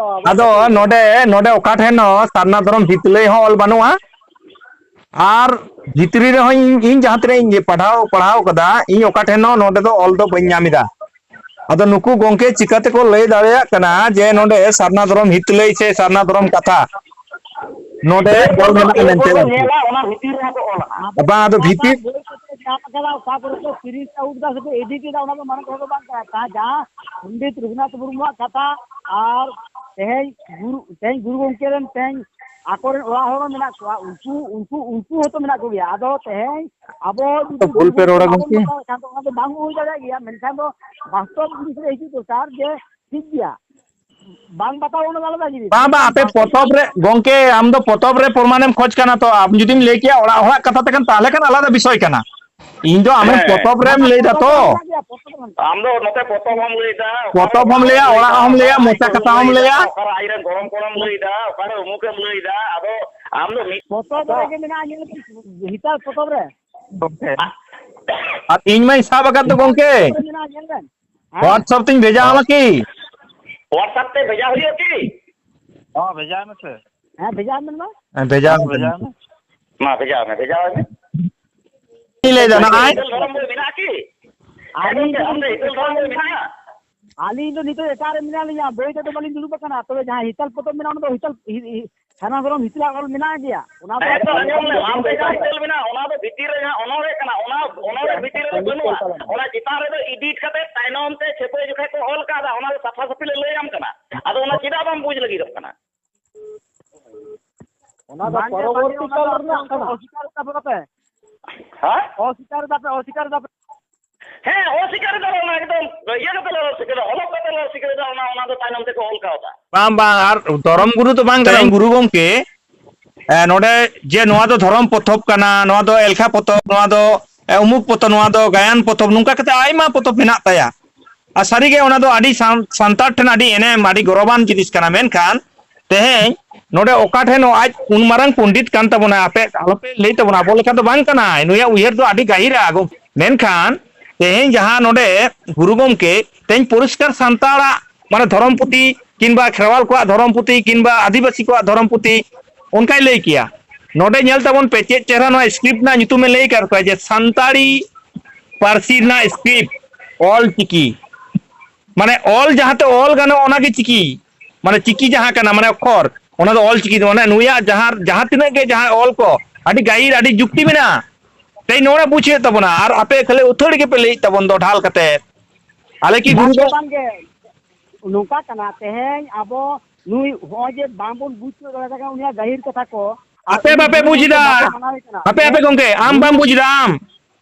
ᱟᱫᱚ ᱱᱚᱰᱮ, ᱱᱚᱰᱮ ᱚᱠᱟ ᱴᱷᱮᱱ ᱦᱚᱸ ᱥᱟᱨᱱᱟ ᱫᱷᱚᱨᱚᱢ ᱦᱤᱛᱟᱹᱞᱟᱹᱭ ᱦᱚᱸ ᱚᱞ ᱵᱟᱹᱱᱩᱜᱼᱟ᱾ ᱟᱨ ᱵᱷᱤᱛᱨᱤ ᱨᱮᱦᱚᱸ ᱤᱧ, ᱤᱧ ᱡᱟᱦᱟᱸ ᱛᱤᱱᱟᱹᱜ ᱤᱧ ᱯᱟᱲᱦᱟᱣ, ᱯᱟᱲᱦᱟᱣ ᱠᱟᱫᱟ, ᱤᱧ ᱚᱠᱟ ᱴᱷᱮᱱ ᱦᱚᱸ ᱱᱚᱰᱮ ᱫᱚ ᱚᱞ ᱫᱚ ᱵᱟᱹᱧ ᱧᱟᱢ ᱮᱫᱟ᱾ ᱟᱫᱚ ᱱᱩᱠᱩ ᱜᱚᱝᱠᱮ ᱪᱤᱠᱟᱹ ᱛᱮᱠᱚ ᱞᱟᱹᱭ ᱫᱟᱲᱮᱭᱟᱜ ᱠᱟᱱᱟ ᱡᱮ ᱱᱚᱰᱮ ᱥᱟᱨᱱᱟ ᱫᱷᱚᱨᱚᱢ ᱦᱤᱛᱟᱹᱞᱟᱹᱭ ᱥᱮ ᱥᱟᱨᱱᱟ ᱫᱷᱚᱨᱚᱢ ᱠᱟᱛᱷᱟ ᱱᱚᱰᱮ ᱚᱞ ᱢᱮᱱᱟᱜᱼᱟ ᱢᱮᱱᱛᱮ ᱟᱨᱠᱤ? ᱧᱮᱞᱟ, ᱚᱱᱟ ᱵᱷᱤᱛᱤᱨ ᱨᱮᱦᱚᱸ ᱠᱚ ᱚᱞᱟ᱾ ᱵᱟᱝ, ᱟᱫᱚ ᱚᱠᱟᱴᱟᱜ ᱵᱷᱤᱛᱤᱨ ᱵᱳᱭ ᱠᱚᱛᱮ ᱧᱟᱢ ᱟᱠᱟᱫᱟ, ᱚᱠᱟ ᱠᱚᱨᱮ ᱠᱚ print out ᱮᱫᱟ ᱥᱮᱠᱚ edit ᱮᱫᱟ, ᱚᱱᱟ ᱫᱚ ᱢᱟᱨᱟᱝ ᱠᱟᱛᱷᱟ ᱫᱚ ᱵᱟᱝ ᱠᱟᱱᱟ᱾ ᱡᱟᱦᱟᱸ ᱯᱚᱱᱰᱤᱛ ᱨᱚᱜᱷᱩᱱᱟᱛᱷ ᱢᱩᱨᱢᱩᱣᱟᱜ ᱠᱟᱛᱷᱟ ᱟᱨ ᱛᱮᱦᱮᱧ ᱜᱩᱨᱩ, ᱛᱮᱦᱮᱧ ᱜᱩᱨᱩ ᱜᱚᱢᱠᱮ ᱨᱮᱱ ᱛᱮᱦᱮᱧ ᱟᱠᱚᱨᱮᱱ ᱚᱲᱟᱜ ᱦᱚᱲ ᱦᱚᱸ ᱢᱮᱱᱟᱜ ᱠᱚᱣᱟ, ᱩᱱᱠᱩ, ᱩᱱᱠᱩ, ᱩᱱᱠᱩ ᱦᱚᱸᱛᱚ ᱢᱮᱱᱟᱜ ᱠᱚᱜᱮᱭᱟ᱾ ᱟᱫᱚ ᱛᱮᱦᱮᱧ ᱟᱵᱚ ᱡᱩᱫᱤ ᱵᱷᱩᱞ ᱯᱮ ᱨᱚᱲᱟ ᱵᱟᱵᱚᱱ ᱜᱚᱢᱠᱮ᱾ ᱵᱟᱛᱟᱣ ᱠᱷᱟᱱ ᱫᱚ ᱚᱱᱟ ᱫᱚ ᱵᱟᱝ ᱦᱩᱭ ᱫᱟᱲᱮᱭᱟᱜ ᱜᱮᱭᱟ, ᱢᱮᱱᱠᱷᱟᱱ ᱫᱚ ᱵᱟᱥᱛᱚᱵ ᱡᱤᱱᱤᱥ ᱨᱮ ᱦᱤᱡᱩᱜ ᱫᱚᱨᱠᱟᱨ ᱡᱮ ᱴᱷᱤᱠ ᱜᱮᱭᱟ, ᱵᱟᱝ ᱵᱟᱛᱟᱣ ᱚᱱᱟ ᱫᱚ ᱟᱞᱟᱫᱟ ᱡᱤᱱᱤᱥ᱾ ᱵᱟᱝ, ᱵᱟᱝ, ᱟᱯᱮ ᱯᱚᱛᱚᱵ ᱨᱮ, ᱜᱚᱝᱠᱮ, ᱟᱢ ᱫᱚ ᱯᱚᱛᱚᱵ ᱨᱮ ᱯᱨᱚᱢᱟᱱᱮᱢ ᱠᱷᱚᱡᱽ ᱠᱟᱱᱟ ᱛᱚ, ᱟᱢ ᱡᱩᱫᱤᱢ ᱞᱟᱹᱭ ᱠᱮᱭᱟ ᱚᱲᱟᱜ ᱦᱚᱲᱟᱜ ᱠᱟᱛᱷᱟ ᱛᱮᱠᱷᱟᱱ, ᱛᱟᱦᱞᱮ ᱠᱷᱟᱱ ᱟᱞᱟᱫᱟ ᱵᱤᱥᱚᱭ ᱠᱟᱱᱟ᱾ ᱤᱧ ᱫᱚ ᱟᱢᱮᱢ ᱦᱮᱸ᱾ ᱯᱚᱛᱚᱵ ᱨᱮᱢ ᱞᱟᱹᱭ ᱫᱟ ᱛᱚ᱾ ᱟᱢ ᱫᱚ ᱱᱚᱛᱮ ᱯᱚᱛᱚᱵ ᱦᱚᱢ ᱞᱟᱹᱭ ᱫᱟ, ᱚᱠᱟᱨᱮ ᱯᱚᱛᱚᱵ ᱦᱚᱢ ᱚᱲᱟᱜ ᱞᱟᱹᱭᱟ, ᱦᱚᱲᱮᱢ ᱞᱟᱹᱭ ᱚᱲᱟᱜ ᱫᱟ, ᱦᱚᱢ ᱚᱠᱟᱨᱮ ᱞᱟᱹᱭᱟ, ᱢᱚᱪᱟ ᱟᱭᱳ ᱠᱟᱛᱷᱟ ᱦᱚᱢ ᱦᱚᱢ ᱞᱟᱹᱭ ᱫᱟ, ᱞᱟᱹᱭᱟ᱾ ᱚᱠᱟᱨᱮ ᱟᱡᱨᱮᱱ ᱜᱚᱲᱚᱢ ᱠᱚᱲᱟᱢ ᱞᱟᱹᱭ ᱫᱟ, ᱚᱠᱟᱨᱮ ᱩᱢᱩᱠᱮᱢ ᱞᱟᱹᱭ ᱫᱟ, ᱟᱫᱚ ᱟᱢ ᱫᱚ ᱢᱤᱫ ᱯᱚᱛᱚᱵ ᱨᱮᱜᱮ ᱢᱮᱱᱟᱜᱼᱟ, ᱧᱮᱞ ᱵᱤᱱ, ᱦᱤᱛᱟᱞ ᱯᱚᱛᱚᱵ ᱨᱮ᱾ ᱟᱨ ᱤᱧ ᱢᱟᱧ ᱥᱟᱵ ᱟᱠᱟᱫ ᱫᱚ ᱜᱚᱝᱠᱮ᱾ ᱯᱚᱛᱚᱵ ᱨᱮ ᱢᱮᱱᱟᱜᱼᱟ, ᱧᱮᱞ ᱵᱮᱱ᱾ ᱦᱮᱸ? WhatsApp ᱛᱤᱧ ᱵᱷᱮᱡᱟ ᱟᱢᱟ ᱠᱤ? WhatsApp ᱛᱮ ᱵᱷᱮᱡᱟ ᱦᱩᱭᱩᱜᱼᱟ ᱠᱤ? ᱦᱚᱸ, ᱵᱷᱮᱡᱟᱭ ᱢᱮᱥᱮ᱾ ᱦᱮᱸ, ᱵᱷᱮᱡᱟ ᱟᱵᱮᱱ ᱢᱟ᱾ ᱦᱮᱸ, ᱵᱷᱮᱡᱟ ᱦᱚᱸ, ᱟᱢ ᱵᱷᱮᱡᱟᱭ ᱠᱟᱹᱱᱟᱹᱧ᱾ ᱢᱮ᱾ ᱢᱟ ᱵᱷᱮᱡᱟ ᱢᱮ, ᱵᱷᱮᱡᱟ ᱢᱮ᱾ ᱪᱮᱫ ᱤᱧ ᱞᱟᱹᱭ ᱫᱟ ᱱᱚᱜᱼᱚᱭ? ᱦᱤᱛᱟᱹᱞ ᱫᱷᱚᱨᱚᱢ ᱵᱳᱭ ᱢᱮᱱᱟᱜᱼᱟ ᱠᱤ? ᱦᱮᱸ ᱜᱚᱝᱠᱮ, ᱚᱱᱛᱮ ᱦᱤᱛᱟᱹᱞ ᱫᱷᱚᱨᱚᱢ ᱵᱳᱭ ᱢᱮᱱᱟᱜᱼᱟ? ᱟᱹᱞᱤᱧ ᱫᱚ ᱱᱤᱛᱚᱜ ᱮᱴᱟᱜ ᱨᱮ ᱢᱮᱱᱟᱜ ᱞᱤᱧᱟ, ᱵᱳᱭ ᱛᱮᱫᱚ ᱵᱟᱹᱞᱤᱧ ᱫᱩᱲᱩᱵ ᱟᱠᱟᱱᱟ᱾ ᱛᱚᱵᱮ ᱡᱟᱦᱟᱸ ᱦᱤᱛᱟᱹᱞ ᱯᱚᱛᱚᱵ ᱢᱮᱱᱟᱜᱼᱟ, ᱚᱱᱟ ᱫᱚ ᱦᱤᱛᱟᱹᱞ ᱦᱤ- ᱦᱤ- ᱥᱟᱨᱱᱟ ᱫᱷᱚᱨᱚᱢ ᱦᱤᱛᱟᱹᱞ ᱚᱞ ᱢᱮᱱᱟᱜ ᱜᱮᱭᱟ᱾ ᱚᱱᱟ ᱫᱚ ᱦᱮᱸ ᱛᱚ, ᱟᱸᱡᱚᱢ ᱞᱮᱢ, ᱟᱢ ᱫᱚ ᱡᱟᱦᱟᱸ ᱦᱤᱛᱟᱹᱞ ᱢᱮᱱᱟᱜᱼᱟ, ᱚᱱᱟ ᱫᱚ ᱵᱷᱤᱛᱤᱨ ᱨᱮ ᱡᱟᱦᱟᱸ ᱚᱱᱚᱬᱦᱮ ᱠᱟᱱᱟ, ᱚᱱᱟ ᱚᱱᱚᱬᱦᱮ ᱵᱷᱤᱛᱤᱨ ᱨᱮᱫᱚ ᱵᱟᱹᱱᱩᱜᱼᱟ᱾ ᱚᱱᱟ ᱪᱮᱛᱟᱱ ᱨᱮᱫᱚ edit ᱠᱟᱛᱮ ᱛᱟᱭᱱᱚᱢ ᱛᱮ ᱪᱷᱟᱹᱯᱟᱹᱭ ᱡᱚᱠᱷᱮᱡ ᱠᱚ ᱚᱞ ᱠᱟᱫᱟ, ᱚᱱᱟ ᱫᱚ ᱥᱟᱯᱷᱟ ᱥᱟᱹᱯᱷᱤ ᱞᱮ ᱞᱟᱹᱭ ᱟᱢ ᱠᱟᱱᱟ᱾ ᱟᱫᱚ ᱚᱱᱟ ᱪᱮᱫᱟᱜ ᱵᱟᱢ ᱵᱩᱡᱽ ᱞᱟᱹᱜᱤᱫᱚᱜ ᱠᱟᱱᱟ? ᱚᱱᱟ ᱫᱚ ᱯᱚᱨᱚᱵᱚᱨᱛᱤ ᱠᱟᱞ ᱨᱮᱱᱟᱜ ᱠᱟᱱᱟ᱾ ᱦᱮᱸ? ᱚᱥᱤᱠᱟᱨ ᱫᱟᱯᱮ, ᱚᱥᱤᱠᱟᱨ ᱫᱟᱯᱮ᱾ ᱦᱮᱸ, ᱚᱥᱤᱠᱟᱨ ᱫᱟ, ᱚᱱᱟ ᱮᱠᱫᱚᱢ ᱤᱭᱟᱹ ᱠᱟᱛᱮ ᱞᱮ ᱚᱥᱤᱠᱟᱨ ᱫᱟ, ᱦᱚᱞᱚᱯ ᱠᱟᱛᱮ ᱞᱮ ᱚᱥᱤᱠᱟᱨ ᱫᱟ, ᱚᱱᱟ, ᱚᱱᱟ ᱫᱚ ᱛᱟᱭᱱᱚᱢ ᱛᱮᱠᱚ ᱚᱞ ᱠᱟᱣᱫᱟ᱾ ᱵᱟᱝ, ᱵᱟᱝ, ᱟᱨ ᱫᱷᱚᱨᱚᱢ ᱜᱩᱨᱩ ᱫᱚ ᱵᱟᱝ ᱠᱟᱱᱟ᱾ ᱛᱮᱦᱮᱧ ᱜᱩᱨᱩ ᱜᱚᱢᱠᱮ, ᱮ, ᱱᱚᱰᱮ ᱡᱮ ᱱᱚᱣᱟ ᱫᱚ ᱫᱷᱚᱨᱚᱢ ᱯᱚᱛᱚᱵ ᱠᱟᱱᱟ, ᱱᱚᱣᱟ ᱫᱚ ᱮᱞᱠᱷᱟ ᱯᱚᱛᱚᱵ, ᱱᱚᱣᱟ ᱫᱚ, ᱮ, ᱩᱢᱩᱠ ᱯᱚᱛᱚᱵ, ᱱᱚᱣᱟ ᱫᱚ ᱜᱟᱭᱟᱱ ᱯᱚᱛᱚᱵ, ᱱᱚᱝᱠᱟ ᱠᱟᱛᱮ ᱟᱭᱢᱟ ᱯᱚᱛᱚᱵ ᱢᱮᱱᱟᱜ ᱛᱟᱭᱟ᱾ ᱟᱨ ᱥᱟᱹᱨᱤᱜᱮ ᱚᱱᱟ ᱫᱚ ᱟᱹᱰᱤ ᱥᱟᱱ-, ᱥᱟᱱᱛᱟᱲ ᱴᱷᱮᱱ ᱟᱹᱰᱤ ᱮᱱᱮᱢ, ᱟᱹᱰᱤ ᱜᱚᱨᱚᱵᱟᱱ ᱡᱤᱱᱤᱥ ᱠᱟᱱᱟ᱾ ᱢᱮᱱᱠᱷᱟᱱ ᱛᱮᱦᱮᱧ ᱱᱚᱰᱮ ᱚᱠᱟ ᱴᱷᱮᱱ ᱦᱚᱸ ᱟᱡ ᱩᱱ ᱢᱟᱨᱟᱝ ᱯᱚᱱᱰᱤᱛ ᱠᱟᱱ ᱛᱟᱵᱚᱱᱟ, ᱟᱯᱮ ᱟᱞᱚᱯᱮ ᱞᱟᱹᱭ ᱛᱟᱵᱚᱱᱟ, ᱟᱵᱚ ᱞᱮᱠᱟ ᱫᱚ ᱵᱟᱝ ᱠᱟᱱᱟᱭ, ᱱᱩᱭᱟᱜ ᱩᱭᱦᱟᱹᱨ ᱫᱚ ᱟᱹᱰᱤ ᱜᱟᱹᱦᱤᱨᱟ᱾ ᱜᱚ-, ᱢᱮᱱᱠᱷᱟᱱ ᱛᱮᱦᱮᱧ ᱡᱟᱦᱟᱸ ᱱᱚᱰᱮ ᱜᱩᱨᱩ ᱜᱚᱢᱠᱮ ᱛᱮᱦᱮᱧ ᱯᱚᱨᱤᱥᱠᱟᱨ ᱥᱟᱱᱛᱟᱲᱟᱜ ᱢᱟᱱᱮ ᱫᱷᱚᱨᱚᱢ ᱯᱩᱛᱷᱤ ᱠᱤᱝᱵᱟ ᱠᱷᱮᱨᱣᱟᱞ ᱠᱚᱣᱟᱜ ᱫᱷᱚᱨᱚᱢ ᱯᱩᱛᱷᱤ ᱠᱤᱝᱵᱟ ᱟᱹᱫᱤᱵᱟᱹᱥᱤ ᱠᱚᱣᱟᱜ ᱫᱷᱚᱨᱚᱢ ᱯᱩᱛᱷᱤ ᱚᱱᱠᱟᱭ ᱞᱟᱹᱭ ᱠᱮᱭᱟ᱾ ᱱᱚᱰᱮ ᱧᱮᱞ ᱛᱟᱵᱚᱱ ᱯᱮ, ᱪᱮᱫ ᱪᱮᱦᱨᱟ ᱱᱚᱣᱟ ᱥᱠᱨᱤᱯᱴ ᱨᱮᱱᱟᱜ ᱧᱩᱛᱩᱢᱮ ᱞᱟᱹᱭ ᱟᱠᱟᱫ ᱠᱚᱣᱟ ᱡᱮ ᱥᱟᱱᱛᱟᱲᱤ ᱯᱟᱹᱨᱥᱤ ᱨᱮᱱᱟᱜ ᱥᱠᱨᱤᱯᱴ, ᱚᱞ ᱪᱤᱠᱤ᱾ ᱢᱟᱱᱮ ᱚᱞ ᱡᱟᱦᱟᱸᱛᱮ ᱚᱞ ᱜᱟᱱᱚᱜ ᱚᱱᱟᱜᱮ ᱪᱤᱠᱤ᱾ ᱢᱟᱱᱮ ᱪᱤᱠᱤ ᱡᱟᱦᱟᱸ ᱠᱟᱱᱟ, ᱢᱟᱱᱮ ᱚᱠᱷᱚᱨ, ᱚᱱᱟ ᱫᱚ ᱚᱞ ᱪᱤᱠᱤ ᱫᱚ᱾ ᱢᱟᱱᱮ ᱱᱩᱭᱟᱜ ᱡᱟᱦᱟᱸ, ᱡᱟᱦᱟᱸ ᱛᱤᱱᱟᱹᱜ ᱜᱮ ᱡᱟᱦᱟᱸ ᱚᱞ ᱠᱚ ᱟᱹᱰᱤ ᱜᱟᱹᱦᱤᱨ, ᱟᱹᱰᱤ ᱡᱩᱠᱛᱤ ᱢᱮᱱᱟᱜᱼᱟ᱾ ᱛᱮᱦᱮᱧ ᱱᱚᱰᱮ ᱵᱩᱡᱽ ᱦᱩᱭᱩᱜ ᱛᱟᱵᱚᱱᱟ, ᱟᱨ ᱟᱯᱮ ᱠᱷᱟᱹᱞᱤ ᱟᱹᱛᱷᱟᱹᱲᱤ ᱜᱮᱯᱮ ᱞᱟᱹᱭᱮᱫ ᱛᱟᱵᱚᱱ ᱫᱚ ᱰᱷᱟᱞ ᱠᱟᱛᱮ᱾ ᱟᱞᱮ ᱠᱤ ᱜᱩᱨᱩ ᱵᱟᱝ ᱫᱚ ᱜᱮ, ᱵᱟᱝ ᱜᱮ᱾ ᱱᱚᱝᱠᱟ ᱠᱟᱱᱟ, ᱛᱮᱦᱮᱧ ᱟᱵᱚ ᱱᱩᱭ ᱦᱚᱸᱜᱼᱚᱭ ᱡᱮ ᱵᱟᱝᱵᱚᱱ ᱵᱩᱡᱽ ᱛᱤᱭᱳᱜ ᱫᱟᱲᱮᱭᱟᱜ ᱠᱟᱱᱟ ᱩᱱᱤᱭᱟᱜ ᱜᱟᱹᱦᱤᱨ ᱠᱟᱛᱷᱟ ᱠᱚ, ᱟᱨ ᱟᱯᱮ ᱩᱱᱤ ᱵᱟᱯᱮ ᱵᱩᱡᱽ ᱵᱩᱡᱽ ᱮᱫᱟ᱾ ᱵᱟᱠᱚ ᱢᱟᱱᱟᱣᱮ ᱠᱟᱱᱟ᱾ ᱦᱟᱯᱮ, ᱦᱟᱯᱮ ᱜᱚᱝᱠᱮ, ᱟᱢ ᱵᱟᱢ ᱵᱩᱡᱽ ᱮᱫᱟ, ᱟᱢ᱾